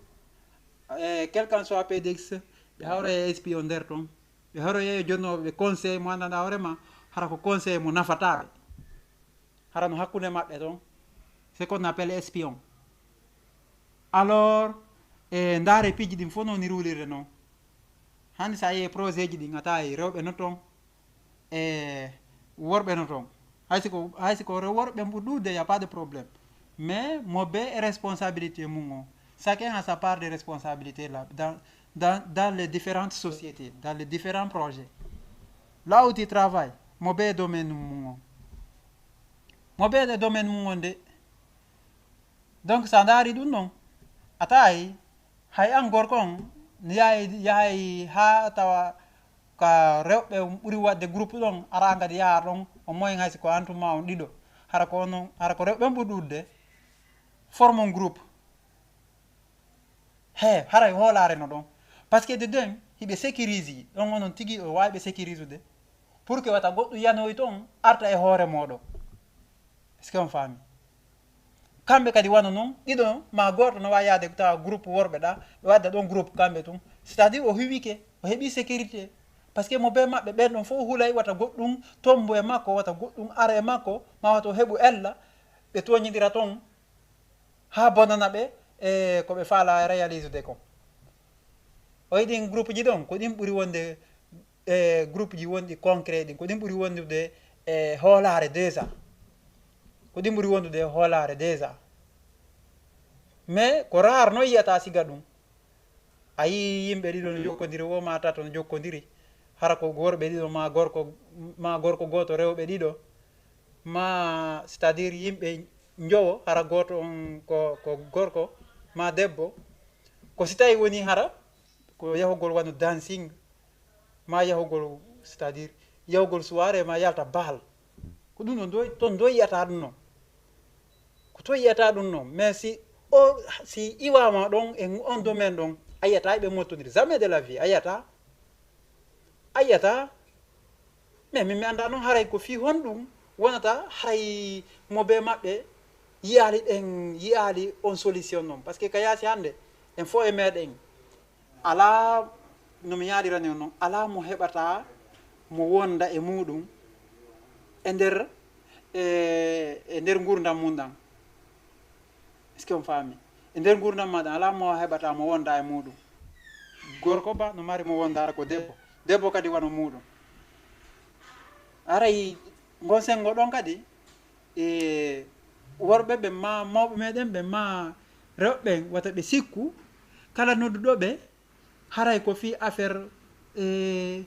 Eh, quel qu'en soit P D X, ɓe hawra e S P O nder ton. Ɓe haro yeeyo jonnooɓe ɓe conseil mo anndanɗaa hoore ma, hara ko conseil mo nafataa ɓe. Hara no hakkunde maɓɓe ton. C'est qu'on appelle espion. Alors, e ndaare piiji ɗin fof no ni ruulirde noon. Hannde so a yiyii projet ji ɗin, a tawi rewɓe no ton, e worɓe no ton. Hay si ko, hay si ko rew-, worɓe ɓuri ɗuuɗude, y a pas de problème. Mais mo bee e responsabilité mum o. Chacun a sa part de responsabilité là, dans, dans, dans les différentes sociétés, dans les différents projets. Là où tu travailles, mo bee e domaine mum o. Mo bee e domaine mum on de. Donc, so a ndaari ɗum noon, a tawi hay an gorko on, yahay, yahay haa tawa ka rewɓe ɓuri waɗde groupe ɗon, ara ngadi yaha ɗon, au moins hay si ko an tuma on ɗiɗo. Hara ko onon, hara ko rewɓe on ɓuri ɗuuɗude, forme on groupe. He, haray hoolaare no ɗon. Parce que de ɗen, hiɓe sécurise, ɗon onon tigi o waawi ɓe sécurise de. Pour que wata goɗɗo yanoy ton, arta e hoore mooɗon. Est-ce que on faami? Kamɓe kadi wano non, ɗiɗo ma gooto no waawi yaade tawa groupe worɓe ɗa, ɓe wadda ɗon groupe kamɓe tun. C'est-à-dire o hiwike, o heɓi sécurité. Parce que mo bee maɓɓe ɓen ɗon fof hulay wata goɗɗum tombo e makko, wata goɗɗum ara e makko, ma wata o heɓu ella, ɓe tooñidira ton. Haa bonana ɓe, e ko ɓe faala réaliser de kon. O yiɗi groupe ji ɗon, ko ɗin ɓuri wonde, e groupe ji wonɗi concret ɗin, ko ɗin ɓuri wondude e hoolaare déjà. Ko ɗin ɓuri wondude e hoolaare déjà. Mais ko rare no yiyata siga ɗum. A yii yimɓe ɗiɗo no jokkondiri, wo ma tato no jokkondiri. Hara ko worɓe ɗiɗo, ma gorko, ma gorko gooto, rewɓe ɗiɗo. Ma, c'est-à-dire yimɓe njowo, hara gooto on ko, ko gorko, ma debbo. Ko si tawi woni hara ko yahugol wano dancing, ma yahugol, c'est-à-dire yahugol soirée, ma yalta bal. Ko ɗum ɗon ɗo, ton ɗo yiyata ɗum noon. Ko to yiyata ɗum noon. Mais si o, si iwama ɗon e on domaine ɗon, A yiyata ɓe mottondiri, jamais de la vie, a yiyata. A yiyata. Mais min mi annda noon haray ko fii honɗum wonata haray mo bee maɓɓe yiyaali ɗen, yiyaali on solution noon. Parce que ka yaasi hannde, en fof e meeɗen, alaa, no mi yaalirani on noon, alaa mo heɓata mo wonda e muuɗum e nder, e, e nder nguurndam mum ɗam. Est-ce que on faami? E nder nguurndam maaɗa, alaa mo heɓata mo wonda e muuɗum. Gorko ba no mari mo wonda hara ko debbo. Debbo kadi wano muuɗum. Aray, ngon senngo ɗon kadi, e worɓe ɓe ma mawɓe meɗen ɓe ma rewɓe ɓen, wata ɓe sikku, kala nodduɗo ɓe, haray ko fii affaire, e,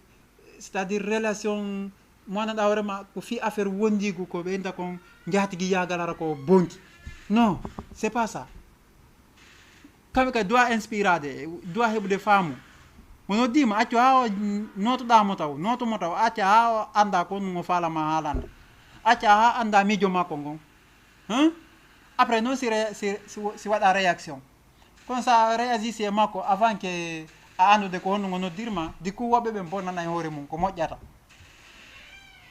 c'est-à-dire relation, mo anndanɗaa hoore ma, ko fii affaire wondiigu, ko ɓe inta kon njaatigiyaagal, hara ko bonki. Non, c'est pas ça. Kamɓe kadi doit inspirade, doit heɓude faamu. Mo noddiima, accu haa o nootoɗaa mo taw, nooto mo taw, acca haa o annda ko honɗum o faala ma haalande. Acca haa annda miijo makko ngon. Hein? Après noon si, ré- si, si, si waɗa réaction. Kono so a réagissé e makko avant que a anndude ko honɗum o noddirma, du coup woɓɓe ɓen bonnana e hoore mum ko moƴƴata.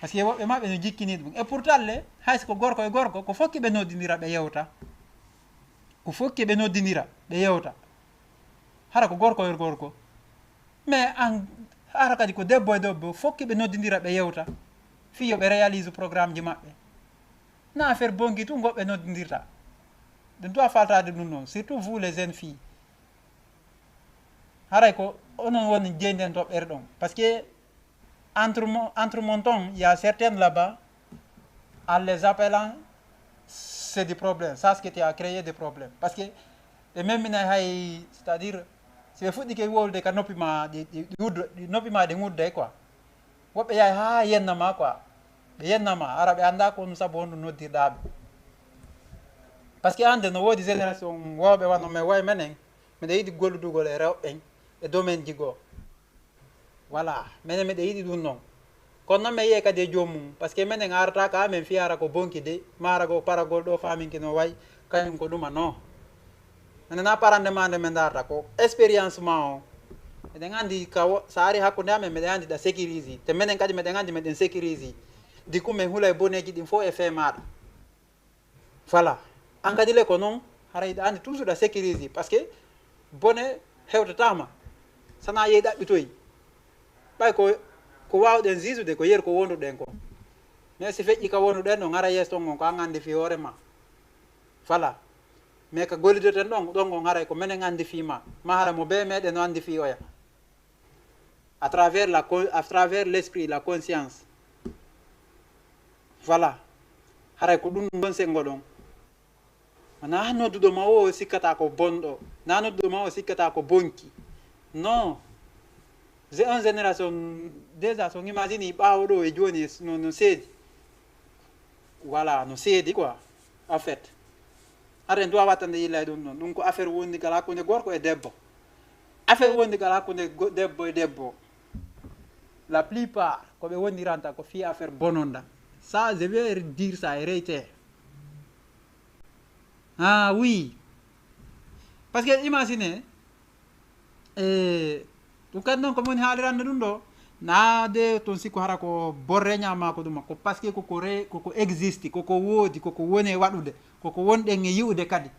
Parce que woɓɓe maɓɓe no jikkini ɗum. Et pourtant le, hay so ko gorko e gorko, ko fokki ɓe noddindira ɓe yewta. Ko fokki ɓe noddindira ɓe yewta. Hara ko gorko e gorko. Mais an, hara kadi ko debbo e debbo, fokki ɓe noddindira ɓe yewta. Fii yo ɓe réalise programme ji maɓɓe. Na affaire bonki tun goɓɓe noddindirta. Ɗum tuwa faltaade ɗum noon, surtout vous les jeunes filles. Haray ko onon woni jeynden toɓɓere ɗon. Parce que entre, mo- entre mon ton, il y a certaines là-bas, en les appelant, c'est du problème. Ça, ce que tu as créé des problèmes. Parce que ɓe memminay hay, c'est-à-dire, si ɓe fuɗɗike wowlude ka noppi ma, ɗi, ɗi, ɗi wuddo- ɗi noppi ma ɗi ngudday quoi. Woɓɓe yahay haa yenna ma quoi. Ɓe yenna ma, hara ɓe annda ko honɗum sabu honɗum noddirɗaa ɓe. Parce que hannde no woodi génération wooɓe wano men, way menen, miɗa yiɗi golludugol e rewɓe ɓen e domaine ji goo. Voilà, menen miɗa yiɗi ɗum noon. Kono noon mi yi'ay kadi e joomum, parce que menen arata ka amen fii hara ko bonki de, ma hara ko paragol ɗo faaminki no way, kañum ko ɗuma non. Minen na parande ma nde min ndarata ko expérience ma o. Miɗen anndi ka wo- so a ari hakkunde amen, miɗen anndi ɗa sécurisé. Te minen kadi miɗen anndi miɗen sécurisé. Du coup min hulay boneeji ɗin fof e fee maaɗa. Voilà. An kadi le ko noon, haray ɗa anndi toujours ɗa sécurisé. Parce que bone hewtataa ma. Sana yehi ɗaɓɓitoyi. Ɓay ko, ko waawɗen jiisude ko yeru ko wonduɗen kon. Mais si feƴƴi ka wonduɗen ɗon, hara yeeso ton kon ko an anndi fii hoore ma. Voilà. Mais ka gollideten ɗon, ɗon kon haray ko menen anndi fii ma. Ma hara mo bee meɗen no anndi fii oya. À travers la con- à travers l'esprit, la conscience. Voilà. Haray ko ɗum ɗon senngo ɗon. Na nodduɗo ma o sikkata ko bonɗo. Na nodduɗo ma o sikkata ko bonki. Non. C'est une génération, déjà, so on imagine ɓaawo ɗo e jooni no, no seedi. Voilà, no seedi quoi, en fait. Hara en duwa wattande yilla e ɗum ɗon. Ɗum ko affaire wondigal hakkunde gorko e debbo. Affaire wondigal hakkunde go- debbo e debbo. La plupart, ko ɓe wondiranta ko fii affaire bononda. Ça, je vais dire ça et réitérer. Ah oui. Parce que imagine, e ɗum kadi noon ko min haalirande ɗum ɗo, na de toon sikku hara ko borre ñaama ko ɗuma, ko parce que koko re- koko existe, koko woodi, koko woni e waɗude, koko wonɗen e yi'ude kadi.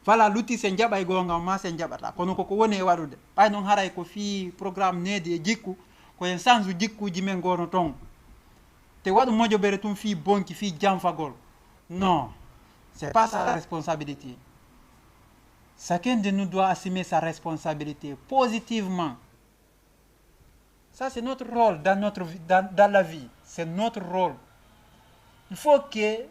Voilà, lutti sen jaɓay goonga ma sen jaɓata, kono koko woni e waɗude. Ɓay noon haray ko fii programme needi e jikku, ko en sansu jikkuuji men goono toon. Te waɗu mojobere tun fii bonki, fii janfagol. Non, c'est pas sa responsabilité. Chacun de nous doit assumer sa responsabilité positivement. Ça, c'est notre rôle dans notre vie, dans, dans la vie. C'est notre rôle. Il faut que,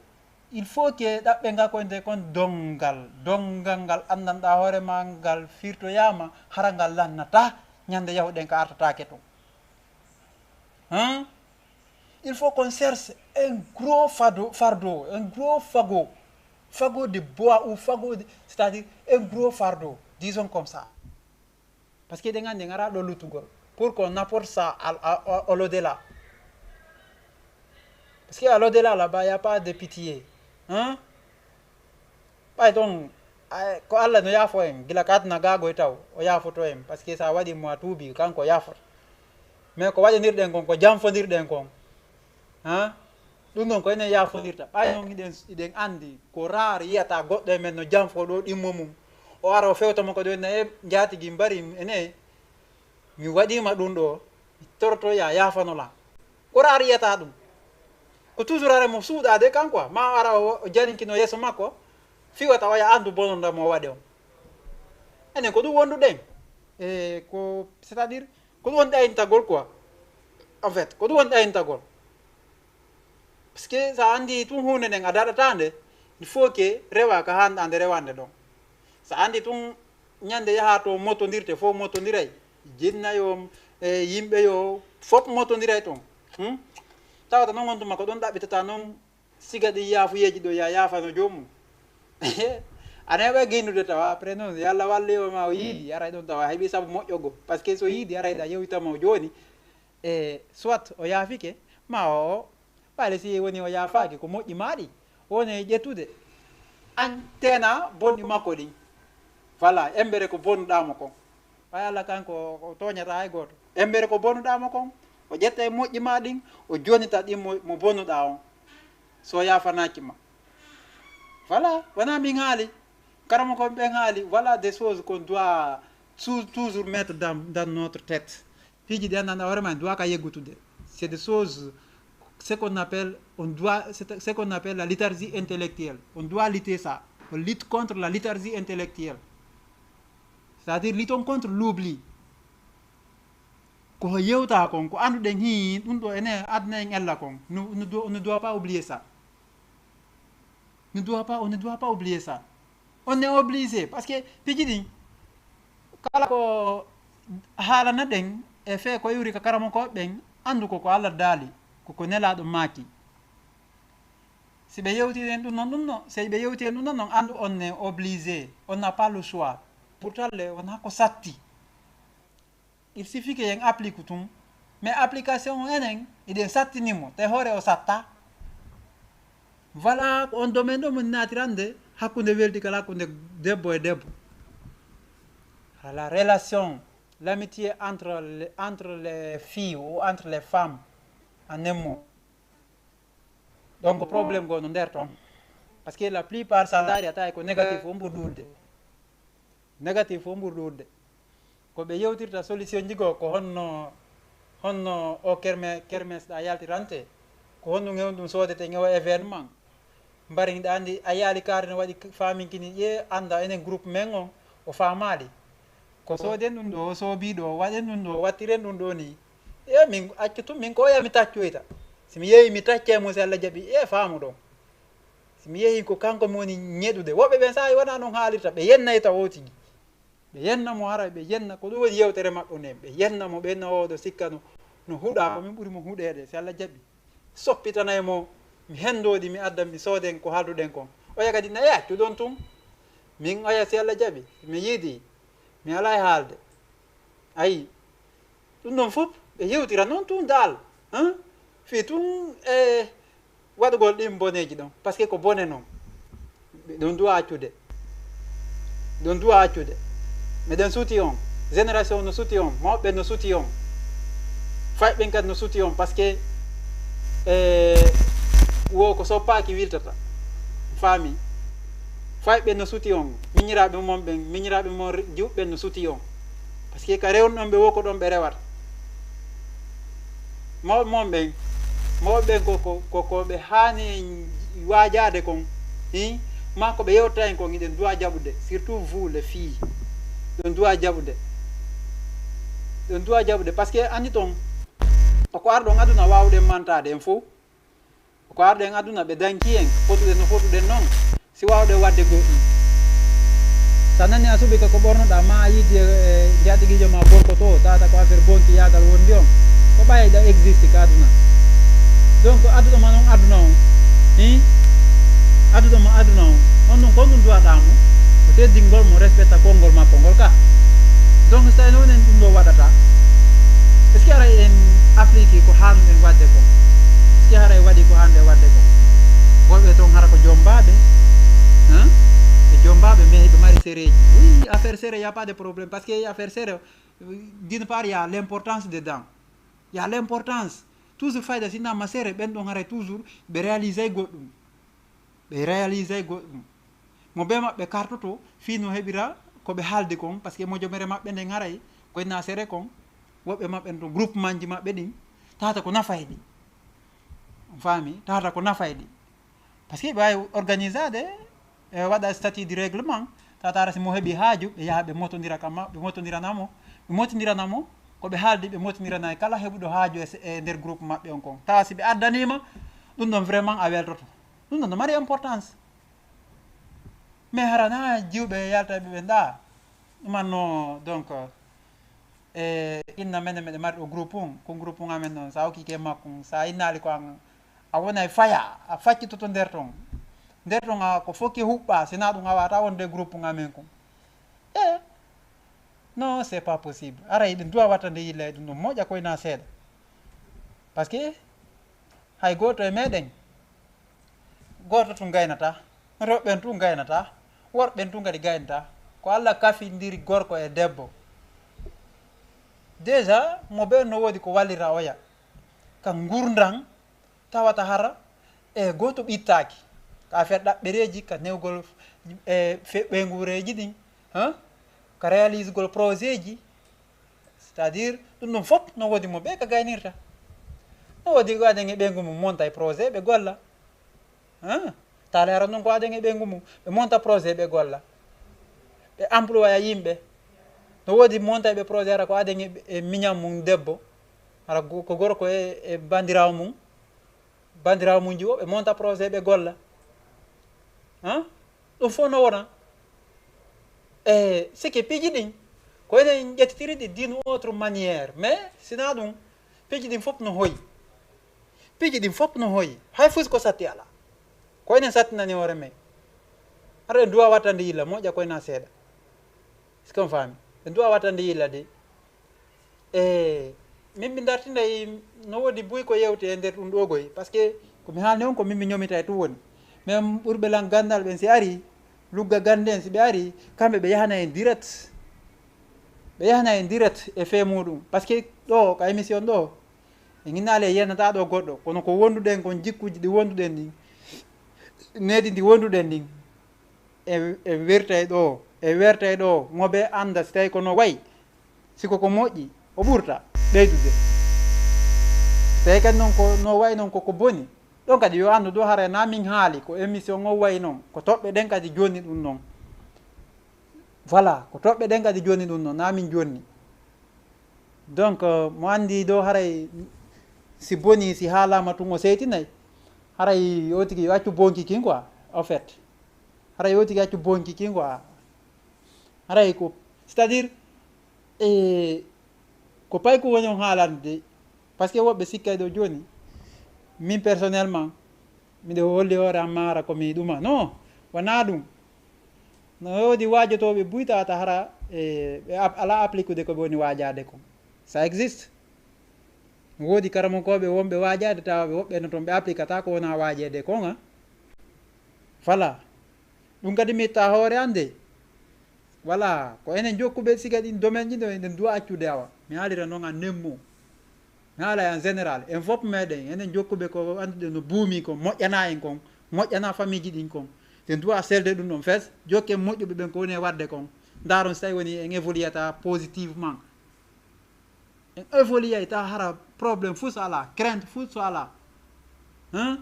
il faut que ɗaɓɓe nga ko nde kon donngal, donngal ngal anndanɗaa hoore ma ngal firtoyaama, hara ngal lannata ñande yahuɗen ka artataake ton. Hein? Il faut qu'on cherche un gros fardeau, fardeau, un gros fagot, fagot de bois ou fagot de, c'est-à-dire un gros fardeau, disons comme ça. Parce que eɗen anndi en ara ɗo luttugol. Pour qu'on apporte ça à, à, à, à l'au-delà. Parce que à l'au-delà là-bas, il n'y a pas de pitié. Hein? Ɓay ɗon, Ay, ko Allah no yaafo en, gila ka aduna gaago e taw, o yaafoto en, parce que so a waɗi mo a tuubi, kanko o yaafata. Mais ko waɗanirɗen kon, ko janfondirɗen kon, ha? Ɗum ɗon ko enen yaafondirta. Ɓay noon hiɗen, hiɗen anndi ko raar yiyata goɗɗo e men no janfo ɗo ɗimmo mum. O ara o fewta mo ko ɗo, na e njaatigi mbari ene, mi waɗiima ɗum ɗo, mi toroto ya yaafano lan. Ko raar yiyata ɗum. Ko toujours ara mo suuɗaade kanko, ma ara o, o jarinkino yeeso makko, fiwata o ya anndu bononda mo o waɗi on. Enen ko ɗum wonduɗen. E ko, c'est-à-dire, ko ɗum woni ɗayintagol quoi. En fait, ko ɗum woni ɗayintagol. Parce que so a anndi tun huunde nden a daɗata nde, il faut que rewa ka haanɗa nde rewande ɗon. So a anndi tun ñande yaha to mottondirte, fof mottondiray. Jinna yo, e yimɓe yo, fof mottondiray ton. Hmm? Tawata non on tuma ko ɗon ɗaɓɓitata non siga ɗin yaafuyeeji ɗo ya yaafano joomum. A neeɓa ginnude tawa, après non, yo Allah walli o ma o yiidi, aray ɗon tawa heɓi sabu moƴƴo go. Parce que so yiidi, aray ɗa yewtama o jooni. E soit o yaafike, ma o, ɓayde si woni o yaafaaki, ko moƴƴi maaɗi, woni e ƴettude. An teena bonɗi makko ɗin. Voilà, embere ko bonnuɗaa mo kon. Ɓay Allah kanko o tooñata hay gooto. Embere ko bonnuɗaa mo kon, o ƴetta e moƴƴi ma ɗin, o jonnita ɗin mo, mo bonnuɗaa on. So yaafanaaki ma. Voilà, wonaa min haali. Karamokoɓe ɓen haali, voilà des choses qu'on doit tou-, toujours mettre dans, dans notre tête. Piiji ɗi anndanɗaa hoore ma, en doit ka yeggutude. C'est des choses, ce qu'on appelle, on doit, c'est ce qu'on appelle la léthargie intellectuelle. On doit lutter ça. On lutte contre la léthargie intellectuelle. C'est-à-dire, luttons contre l'oubli. Ko yewta kon, ko annduɗen hii, ɗum ɗo ene adna en ella kon. Nous, nous do-, on ne doit pas oublier ça. Ne doit pas, on ne doit pas oublier ça. On est obligé, parce que piiji ɗin, kala ko haalana ɗen, e fee ko iwri ka karamokooɓe ɓen, anndu ko ko Allah daali, ko ko Nelaaɗo maaki. Si ɓe yewti en ɗum non, ɗum non, si ɓe yewti en ɗum non, non, anndu on est obligé, on n'a pas le choix. Pourtant, le, wonaa ko satti. Il suffit que en applique tum. Mais application o enen, eɗen sattini mo, te hoore o satta. Voilà, ko on domaine ɗo mo naatirande hakkunde welti kala hakkunde debbo e debbo. La relation, l'amitié entre les, entre les filles ou entre les femmes en un mot. Donc, problème go no nder ton. Parce que la plupart, sa ndaari a tawi ko négatif o ɓuri ɗuuɗude. Négatif o ɓuri ɗuuɗude. Ko ɓe yewtirta solution ji goo ko honno, honno o kerme-, kermes ɗa yaltirante. Ko honno ŋewn ɗum soodete ŋewa événement. Mbari ɗa anndi a yaali kaari no waɗi faaminkini ƴee annda enen groupe men on o faamaali. Ko sooden ɗum ɗo, o soobii ɗo, waɗen ɗum ɗo, wattiren ɗum ɗo ni. E min accu tun, min ko oya mi taccoyta. Si mi yehi mi taccay mo si Allah jaɓi, e faamu ɗon. Si mi yehi ko kanko mi woni ñeɗude. Woɓɓe ɓen saa'i wona non haalirta, ɓe yennayta o tigi. Ɓe yenna mo haray, ɓe yenna, ko ɗum woni yewtere maɓɓe nden. Ɓe yenna mo, ɓe yenna oɗo sikka no, no huɗa, ko min ɓuri mo huɗeede, si Allah jaɓi. Soppitanay mo, mi henndodi, mi adda, mi sooden ko haalduɗen kon. Oya kadi na e accu ɗon tun. Min oya si Allah jaɓi, mi yiidi, mi alaa e haalde. Ayi, ɗum ɗon fof ɓe yewtira noon tun daal, hein? Fii tun e waɗugol ɗin boneeji ɗon, parce que ko bone noon. Ɗum duwa accude. Ɗum duwa accude. Meɗen suti on. Génération no suti on. Mawɓe no suti on. Fayɓe ɓen kadi no suti on, parce que, eh, wo ko soppaaki wiltata. Faami? Fayɓe no suti on. Miñiraaɓe mon ɓen, miñiraaɓe mon re-, juɓɓe no suti on. Parce que ka rewnuɗon ɓe wo ko ɗon ɓe rewata. Mawɓe mon ɓen, mawɓe ɓen ko, ko, ko, ko ɓe haani en waajaade kon, hi? Ma ko ɓe yewta en kon, hiɗen duwa jaɓude, surtout vous les filles. Ɗon duwa jaɓude. Ɗon duwa jaɓude, parce que anndi ton, ko arɗon aduna waawuɗen mantaade en fof. Ko arɗen aduna ɓe danki en, fotuɗen no fotuɗen noon, si waawɗen waɗde goɗɗum. So a nani a suɓi ka ko ɓornoɗaa, ma a yiidi e, e njaatigiijo ma gorko to, tawata ko affaire bonki yaagal wondi on, ko ɓayayɗa existe ka aduna. Donc, aduna ma noon aduna on, hi? Aduna ma aduna on, on ɗum ko ɗum duwaɗaa mo, ko teddingol mo, respecta konngol makko ngol ka. Donc, so tawi noon en ɗum ɗo waɗata, est-ce que haray en appliqué ko haanɗen waɗde ko? Est-ce que haray waɗi ko haanɗen waɗde ko? Wonɓe toon hara ko jommbaaɓe, hein? Ɓe jommbaaɓe, mais ɓe Serré. Oui, affaire serré, y a pas de problème. Parce que affaire serré, euh, d'une part, il y a l'importance dedans. Il y a l'importance. Toujours fayda, si na ma serré, ɓen ɗon haray toujours, ɓe réalisé goɗɗum. Ɓe réalisé goɗɗum. Mo be maɓɓe kartoto, fii no heɓira ko ɓe haaldi kon, parce que mojomere maɓɓe nden haray, koy na serré kon, woɓɓe maɓɓe to groupement ji maɓɓe ɗin, tata ko nafay ɗi. On faami? Tata ko nafay ɗi. Parce que ɓe waawi organiser de, e waɗa statut de règlement, tata ara si mo heɓi haaju, ɓe yaha ɓe motondira ka ma, ɓe motondirana mo, ɓe motondirana mo, ko ɓe haaldi ɓe motondirana e kala heɓuɗo haaju e, e nder groupe maɓɓe on kon. Tawa si ɓe addaniima, ɗum ɗon vraiment a weltoto. Ɗum ɗon no mari importance. Mais hara na jiwɓe yalta ɓe ɓe nda, ɗumanno donc, e inna menen meɗen mari ɗo groupe on, ko groupe on amen ɗon, sa okki ke makko, sa innali ko an, a wonay faya, a faccitoto nder ton. Nder ton a ko fokki huɓɓa, sina ɗum a wata wonde groupe on amen kon. E, non, c'est pas possible. Aray ɗum duwa watta nde yilla e ɗum ɗon moƴƴa koyna seeɗa. Parce que hay gooto e meɗen, gooto tun gaynata, rewɓen tun gaynata, worɓen tun kadi gaynata. Ko Allah kafindiri gorko e debbo. Déjà, mo ɓen no woodi ko wallira oya. Ka ngurndan, tawata hara, e gooto ɓittaaki. Ka affaire ɗaɓɓereeji, ka newgol, e fe-, ɓeynguureeji ɗin, hein? Ka réalisegol projet ji, c'est-à-dire, ɗum ɗum fof no woodi mo ɓe ka gaynirta. No woodi ko aden e ɓeyngu mum monta e projet ɓe golla. Hein? Taale hara noon ko aden e ɓeyngu mum. Ɓe monta projet ɓe golla. Ɓe employa yimɓe. No woodi monta ɓe projet hara ko aden e, e miñam mum debbo. Hara go-, ko gorko e, e bandirawo mum. Bandirawo mum jiwo, ɓe monta projet ɓe golla. Hein? Ɗum fof no wona. E sike piiji ɗin, ko enen ƴettitiri ɗi d'une autre manière. Mais sina ɗum, piiji ɗin fof no hoyi. Piiji ɗin fof no hoyi. Hay fus ko satti ala. Ko enen sattinani hoore men. Hara en duwa wattande yilla, moƴƴa koyna seeɗa. Est-ce que on faami? En duwa wattande yilla de. E min mi dartinay no woodi buy ko yewte e nder ɗum ɗo goy. Parce que ko mi haalni on ko min mi ñomita e tun woni. Men ɓurɓe lan gandal ɓen si ari, lugga gande en si ɓe ari, kamɓe ɓe yahana en direct. Ɓe yahana en direct e fee muɗum. Parce que ɗo, ka émission ɗo, e ginnaali e yenata ɗo goɗɗo. Kono ko wonduɗen kon jikkuji ɗi wonduɗen ɗin, needi ndi wonduɗen ɗin, e, e wertay ɗo, e wertay ɗo, mo ɓe anda si tawi ko no way. Si ko ko moƴƴi, o ɓurta ɓeydude. Si tawi kadi noon ko no way noon ko ko boni, ɗon kadi yo andu ɗo hara na min haali ko émission o way noon, ko toɓɓe ɗen kadi jonni ɗum noon. Voilà, ko toɓɓe ɗen kadi jonni ɗum noon, na min jonni. Donc, euh, mo andi ɗo haray si boni, si haalama tun o seytinay, haray o tigi yo accu bonki kin quoi, en fait. Haray o tigi accu bonki kin quoi. Haray ko, c'est-à-dire, e, ko pay ko woni on haalande de. Parce que woɓɓe sikkay ɗo joni, min personnellement, miɗo holli hoore am maara ko mi ɗuma. Non, wona ɗum. No woodi waajotooɓe buy tawata hara, e, ɓe ap-, ala applikude ko ɓe woni waajaade kon. Ça existe. No woodi karamokooɓe wonɓe waajaade tawa ɓe woɓɓe no toon ɓe applikata ko wona waajeede kon, a. Voilà. Ɗum kadi mi itta hoore an de. Voilà. Ko enen jokkuɓe siga ɗin domaine ji ɗo eɗen duwa accude awa. Mi haalira noon an nemmo. Mi haala en général. En fof meɗen. Enen jokkuɓe ko annduɗen no buumi kon, moƴƴana en kon, moƴƴana famille ji ɗin kon. Sen duwa selde ɗum ɗon fes, jokken moƴƴuɓe ɓen ko woni e waɗde kon. Ndaaron si tawi woni en évoluata positivement. En évolué tawa hara problème fuu so alaa, crainte fuu so alaa. Hein?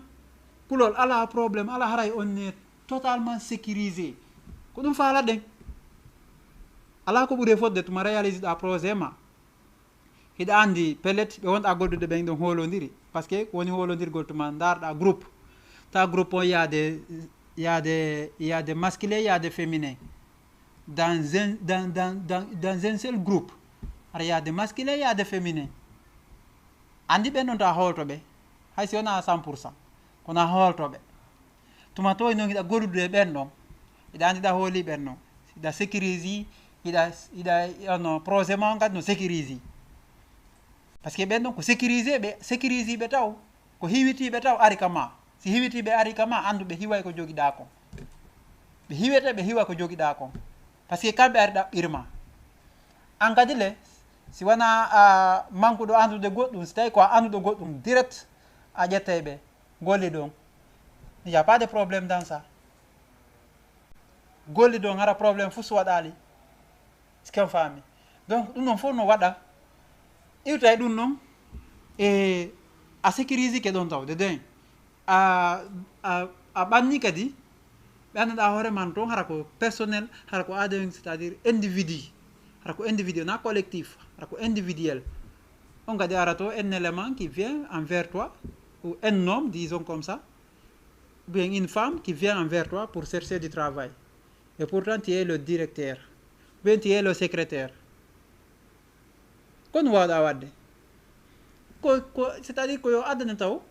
Kulol alaa, problème alaa, haray on ne totalement sécurisé. Ko ɗum faalaɗen. Alaa ko ɓuri e fodde tuma réalisé ɗa projet ma. Hiɗa anndi pellet ɓe wonɗa gollude ɓen ɗon hoolondiri. Parce que ko woni hoolondirgol tuma ndaarɗa groupe. Ta groupe on y a des, y a des, y a des masculins, y a des féminins. Dans un, dans, dans, dans, dans un seul groupe, hara y a des masculins, y a des féminins. Anndi ɓen ɗon to a hoolto ɓe, hay si wonaa cent pour cent, kono a hoolto ɓe. Tuma toy noon hiɗa gollude e ɓen ɗon, hiɗa anndi ɗa hooli ɓen ɗon, hiɗa sécurise, hiɗa, hiɗa, ono, projet ma on kadi no sécurise. Parce que ɓen ɗon ko sécurise ɓe, sécurise ɓe taw, ko hiwitiiɓe taw ari ka ma. Si hiwitiiɓe ari ka ma, anndu ɓe hiway ko jogiɗaa kon. Ɓe hiwete, ɓe hiwa ko jogiɗaa kon. Parce que kamɓe ari ɗaɓɓirma. An kadi le, si wona a mankuɗo anndude goɗɗum, si tawi ko a annduɗo goɗɗum direct, a ƴettay ɓe golli ɗon. Il n'y a pas de problème dans ça. Golli ɗon hara problème fuu so waɗaali. Sikan faami. Donc ɗum ɗon fof no waɗa. Iwtay ɗum ɗon e a sécurisike ɗon taw de den. A, a, a ɓanni kadi ɓe annduɗa hoore man toon hara ko personnel, hara ko aden, c'est-à-dire individu, hara ko individu, na collectif, hara ko individuel. On kadi ara to un élément qui vient envers toi, ou un homme, disons comme ça, ou bien une femme qui vient envers toi pour chercher du travail. Et pourtant tu es le directeur, ou bien tu es le secrétaire. Kono wawɗa wadde ko, ko c'est-à-dire ko yo addane taw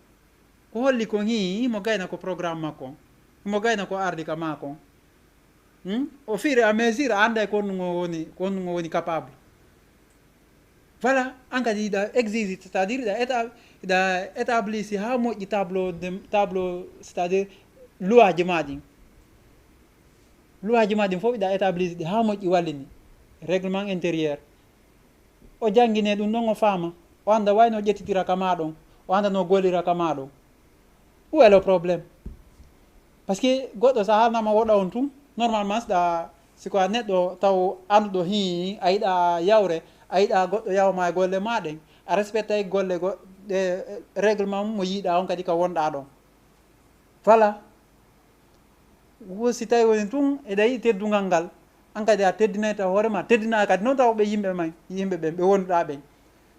ko holli kon hi himo gayna ko programme makko on, himo gayna ko ardi ka maa kon. Hmm? Au fur et à mesure a annday ko honɗum o woni, ko honɗum o woni capable. Voilà, an kadi hiɗa exige, c'est-à-dire hiɗa éta- hiɗa établi si ha moƴƴi tableau de, tableau, c'est-à-dire loi ji ma ɗin. Loi ji ma ɗin fof hiɗa établi ɗi ha moƴƴi wallini. Règlement intérieur. O janngine ɗum ɗon, o faama, o annda wayno ƴettitira ka maa ɗon, o annda no gollira ka maa ɗon. Où est le problème? Parce que goɗɗo so haalnama woɗa on tun, normalement siɗa, si ko a neɗɗo taw annduɗo hi a yiɗa yawre, a yiɗa goɗɗo yawma e golle ma ɗen, a respectay golle go, ɗe règlement mo yiɗa on kadi ka wonɗa ɗon. Voilà. Wo si tawi woni tun eɗa yiɗi teddungal ngal, an kadi a teddinayta hoore ma, teddina kadi noon taw ɓe yimɓe may, yimɓe ɓen ɓe wonduɗa ɓen.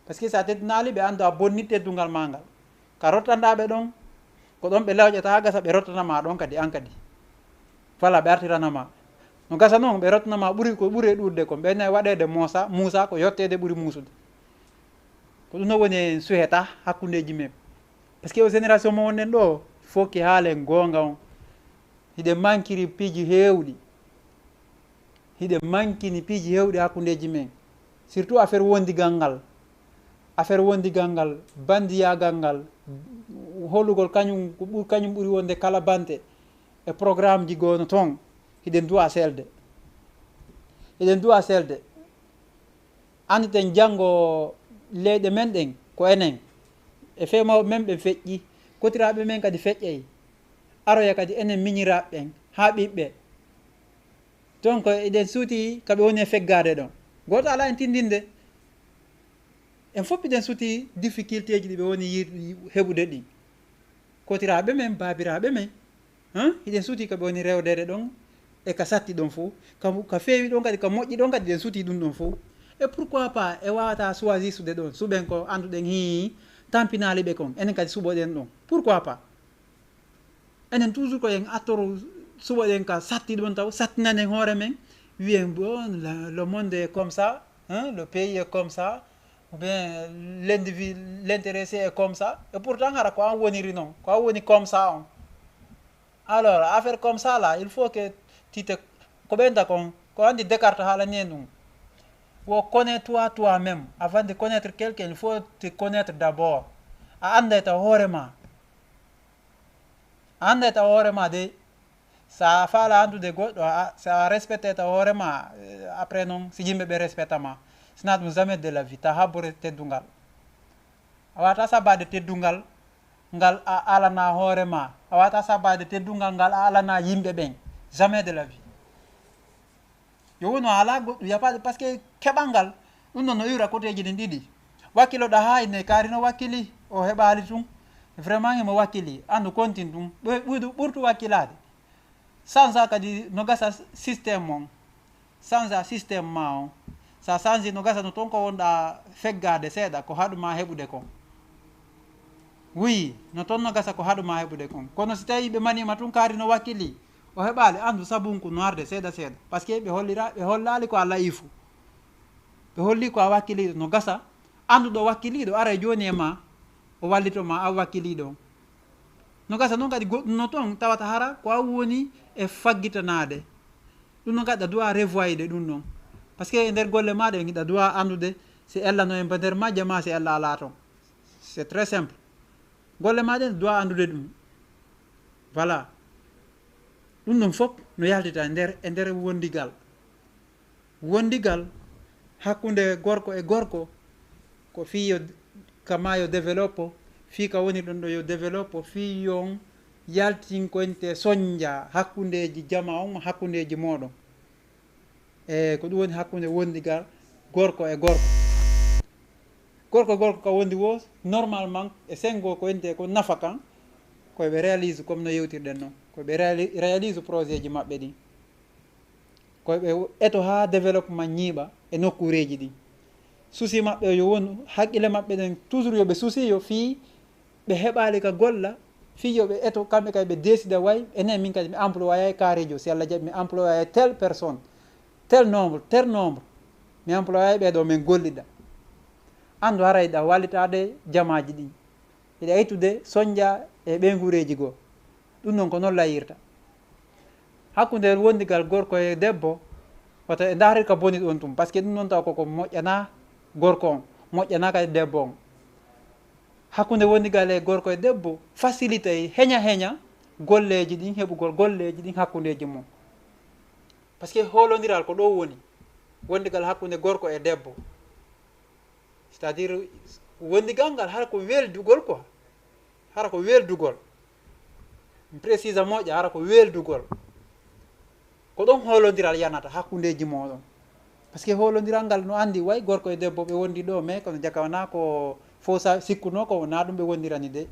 Parce que si a teddinaali ɓe, anndu a bonni teddungal ma ngal. Ka rottanɗa ɓe ɗon, ko ɗon ɓe lawƴata ha gasa ɓe rottana ma ɗon kadi an kadi. Voilà, ɓe artirana ma. No gasa noon ɓe rottana ma ɓuri ko ɓuri e ɗuuɗde kon, ɓe nay waɗeede moosa, muusa ko yotteede ɓuri muusude. Ko ɗum no woni en suheta hakkundeeji men. Parce que o génération mo wonɗen ɗo, fof ki haalen goonga on. Hiɗen mankiri piiji heewɗi. Hiɗen mankini piiji heewɗi hakkundeeji men. Surtout affaire wondigal ngal. Affaire wondigal ngal, bandiyaagal ngal, hollugol kañum, ko ɓur-, kañum ɓuri wonde kala bante e programme ji goono toon. Hiɗen duwa selde. Hiɗen duwa selde. Anniten janngo leyɗe men ɗen ko enen. E fee mawɓe men ɓen feƴƴi. Kotiraaɓe men kadi feƴƴay. Aroya kadi enen miñiraaɓe ɓen, haa ɓiɓɓe. Donc, eɗen suuti ka ɓe woni e feggaade ɗon. Gooto alaa en tindinde. En fof hiɗen suuti difficultéeji ɗi ɓe woni yi-, heɓude ɗin. Kotiraaɓe men, baabiraaɓe men, hein? Hiɗen suuti ka ɓe woni rewdeede ɗon e ka satti ɗon fof. Ka, ka feewi ɗon kadi, ka moƴƴi ɗon kadi, hiɗen suuti ɗum ɗon fof. Et pourquoi pas, e wawata choisisude ɗon, suɓen ko annduɗen hii, tampinaali ɓe kon, enen kadi suɓoɗen ɗon. Pourquoi pas? Enen toujours ko en attoro suɓoɗen ka satti ɗon taw, sattinanen hoore men, wiyen bon, la, le monde est comme ça, hein, le pays est comme ça, ou bien l'indivi-, l'intéressé est comme ça. Et pourtant, hara ko an woniri non, ko an woni comme ça on. Alors, affaire comme ça là, il faut que tu te, ko ɓenta kon, ko andi Descartes haalani en ɗum. Wo connais-toi toi-même. Avant de connaître quelqu'un, il faut te connaître d'abord. A annda e taw hoore ma. A annda e taw hoore ma de. Sa faala anndude goɗɗo, a, sa respecte taw hoore ma, eh, après non, si yimɓe ɓe respecta ma. Sina ɗum jamais de la vie, ta habbore teddungal. A wata sabade teddungal ngal a alana hoore ma. A wata sabade teddungal ngal a alana yimɓe ɓen. Jamais de la vie. Yo wonu a ala goɗɗum, y a pas de, parce que keɓal ngal, ɗum ɗon no iwra koteeji ɗin ɗiɗi. Wakkiloɗa ha ine kaari no wakkili, o heɓaali tun. Vraiment himo wakkili, andu continue ɗum. Ɓe-, ɓuydu ɓurtu wakkilaade. Sansa kadi no gasa système on. Sansa système ma on. Sa sansi no gasa no toon ko wonɗa feggaade seeɗa, ko haɗuma heɓude kon. Oui, no toon no gasa ko haɗuma heɓude kon. Kono si tawi ɓe manima tun kaari no wakkili, o heɓaali, andu sabunku no arde seeɗa seeɗa. Parce que ɓe hollira, ɓe hollaali ko a layifu. Ɓe holli ko a wakkiliiɗo. No gasa, anduɗo wakkiliiɗo ara e jooni e ma, o wallito ma a wakkiliiɗo on. No gasa noon kadi goɗɗum no toon tawata hara ko a woni e faggitanaade. Ɗum noon kadi a duwa revoyde ɗum noon. Parce que e nder golle ma ɗen hiɗa duwa andude si ella no e nder majje ma si ella ala toon. C'est très simple. Golle ma ɗen duwa andude ɗum. Voilà. Ɗum ɗon fof no yaltita e nder, e nder wondigal. Wondigal hakkunde gorko e gorko ko fii yo, ka ma yo développe, fii ka woni ɗon ɗo yo développe, fii yon yaltin ko ente sonja hakkundeji jama on, hakkundeji mooɗon. E ko ɗum woni hakkunde wondigal gorko e gorko. Gorko e gorko ka wondi wo, normalement, e sengo ko ente ko nafa kan, ko ɓe réalise comme no yewtirɗen non. Ko ɓe réali-, réalise projet ji maɓɓe ɗin. Ko ɓe eto haa développement ñiiɓa e nokkuureeji ɗin. Souci maɓɓe yo wonu, haqqille maɓɓe ɗen toujours yo ɓe souci yo fii ɓe heɓaali ka golla, fii yo ɓe eto, kamɓe kay ɓe décida way, enen min kadi mi employé karejo, si Allah jaɓi mi employé telle personne, tel nombre, tel nombre, mi employé ɓee ɗo min gollida. Anndu haray ɗa wallitaade jamaaji ɗin. Hiɗa ittude sonja e ɓeynguureeji goo. Ɗum noon ko noon layirta. Hakkunde wondigal gorko e debbo, wata e ndaarira ka boni ɗon tun, parce que ɗum noon taw koko moƴƴana gorko on, moƴƴana kadi debbo on. Hakkunde wondigal e gorko e debbo, facilité heña heña golleeji ɗin, heɓugol golleeji ɗin hakkundeeji mum. Parce que hoolondiral ko ɗo woni, wondigal hakkunde gorko e debbo. C'est-à-dire, wondigal ngal hara ko weldugol quoi. Hara ko weldugol. Mi précise moƴƴa, hara ko weldugol. Ko ɗon hoolondiral yanata hakkundeeji mooɗon. Parce que hoolondiral ngal no anndi way gorko e debbo ɓe wondi ɗo, mais kono jaka wona ko fof sa sikkuno ko wona ɗum ɓe wondirani de.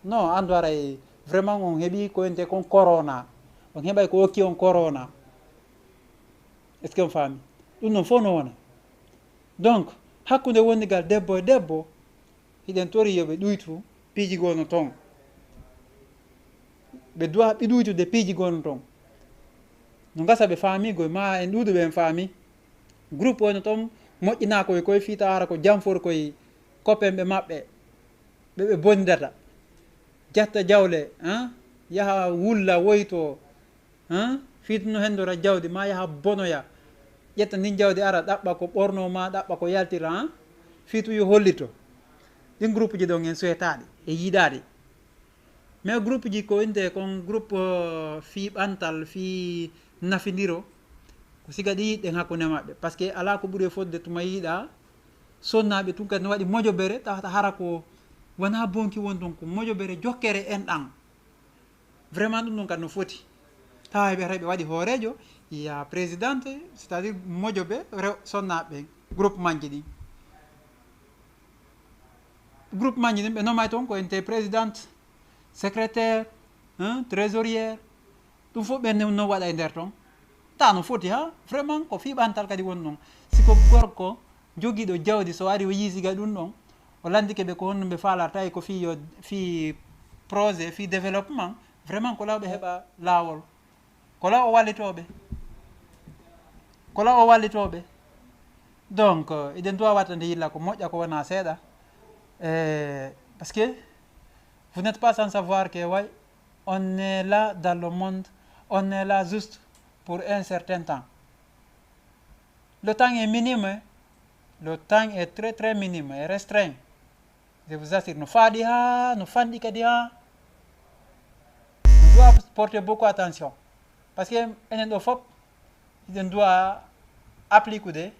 Non, anndu haray vraiment on heɓi ko ente kon corona. On heɓay ko okki on corona. Est-ce que on faami? Ɗum noon fof no wona. Donc, hakkunde wondigal debbo e debbo, hiɗen tori yo ɓe ɗuytu piiji goo no toon. Ɓe duwa ɓe ɗuytude piiji goo no toon. No gasa ɓe faami goy, ma en ɗuuɗuɓe en faami. Groupe o no toon moƴƴinaa koye koye fii tawa hara ko janfor koye copain ɓe maɓɓe, ɓe ɓe bondata. Jatta jawle, hein? Yaha wulla, woyto, hein? Fii tun no hendora jawdi, ma yaha bonoya. Ƴetta ndin jawdi ara, ɗaɓɓa ko ɓorno ma, ɗaɓɓa ko yaltira, hein? Fii tun yo hollito. Ɗin groupe ji ɗon en suwetaaɗi, e yiɗaaɗi. Mais groupe ji ko innde kon groupe, euh, fii ɓantal, fii nafindiro, ko siga ɗi yiɗɗen hakkunde maɓɓe. Parce que alaa ko ɓuri e fodde tuma yiɗa sonnaaɓe tun kadi no waɗi mojobere, tawata hara ko wonaa bonki won ton, ko mojobere jokkere enɗan. Vraiment ɗum ɗon kadi no foti. Tawa ɓe, ɓe waɗi hooreejo, il y a présidente, c'est-à-dire mojobe rew sonnaaɓe ɓen, groupe manji ɗin. Groupe manji ɗin ɓe nomay toon ko ente présidente, secrétaire, hein, trésorière, ɗum fof ɓen no waɗa e nder toon. Ta no foti ha, vraiment ko fii ɓantal kadi woni noon. Si ko gorko jogiiɗo jawdi, so ari o yii siga ɗum ɗon, o lanndike ɓe ko honno ɓe faalarta e ko fii yo, fii projet, fii développement, vraiment ko law ɓe heɓa laawol. Ko law o wallitooɓe. Ko law o wallitooɓe. Donc, euh, eɗen duwa wattande yilla ko moƴƴa ko wona seeɗa. Eh, parce que vous n'êtes pas sans savoir que, ouais, on est là dans le monde, on est là juste pour un certain temps. Le temps est minime, hein. Le temps est très, très minime, est restreint. Je vous assure, no faaɗi ha, no fanɗi kadi ha. On doit porter beaucoup attention. Parce que enen ɗo fof, eɗen duwa applikude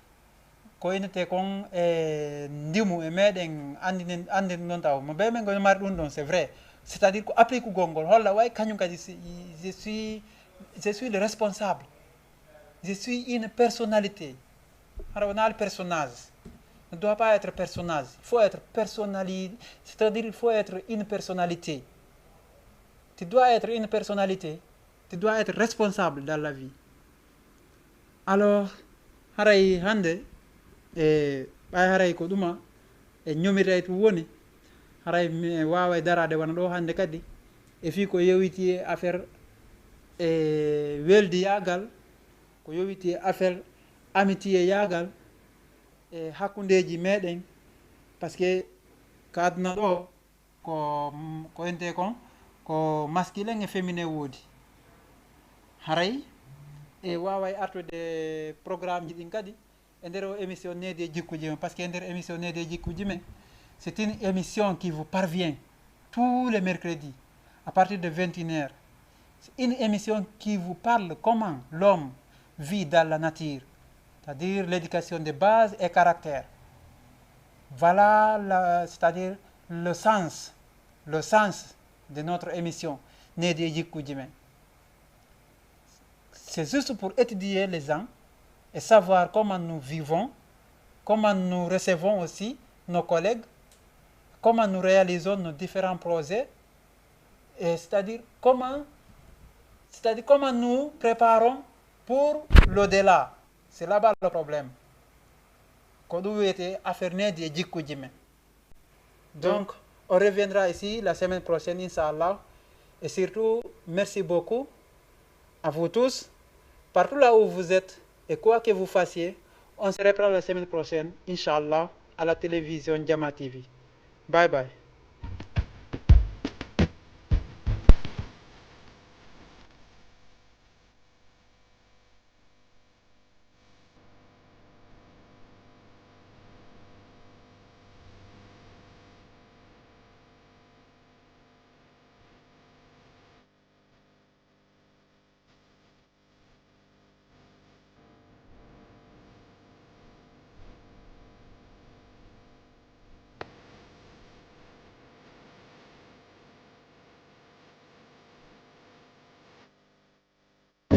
ko innete kon e ndimu e meɗen anndinen, anndin noon taw. Mo be men gono mari ɗum ɗon, c'est vrai. C'est-à-dire ko applikugol ngol, holla way kañum kadi si, je suis, je suis le responsable. Je suis une personnalité. Alors, on a le personnage. Ne doit pas être personnage. Il faut être personnalisé. C'est-à-dire, il faut être une personnalité. Tu dois être une personnalité. Tu dois être responsable dans la vie. Alors, haray hannde, e ɓay haray ko ɗuma e ñomirtay ɗum woni, haray mi waaway daraade wano ɗo hannde kadi, e fii ko yowiti e affaire e weldiyaagal, ko yowiti e affaire amitié yaagal e hakkundeeji meɗen, parce que ka aduna ɗo, ko, ko ente kon, ko masculin e féminin woodi. Haray e waaway artude programme ji ɗin kadi e nder o émission Needi e Jikkuuji Men, parce que e nder émission Needi e Jikkuuji Men, c'est une émission qui vous parvient tous les mercredis à partir de vingt et une heures. C'est une émission qui vous parle comment l'homme vit dans la nature. c'est-à-dire l'éducation de base et caractère. Voilà, la- c'est-à-dire le sens, le sens de notre émission, Nehdi e Jikkuuji Men. C'est juste pour étudier les gens et savoir comment nous vivons, comment nous recevons aussi nos collègues, comment nous réalisons nos différents projets, et c'est-à-dire comment, c'est-à-dire comment nous préparons pour l'au-delà. C'est là-bas le problème. Ko ɗum wiyetee affaire Nehdi e Jikkuuji Men. Donc, on reviendra ici la semaine prochaine, Inch'Allah. Et surtout, merci beaucoup à vous tous, partout là où vous êtes, et quoi que vous fassiez, on se reprend la semaine prochaine, Inch'Allah, à la télévision Jama T V. Bye bye.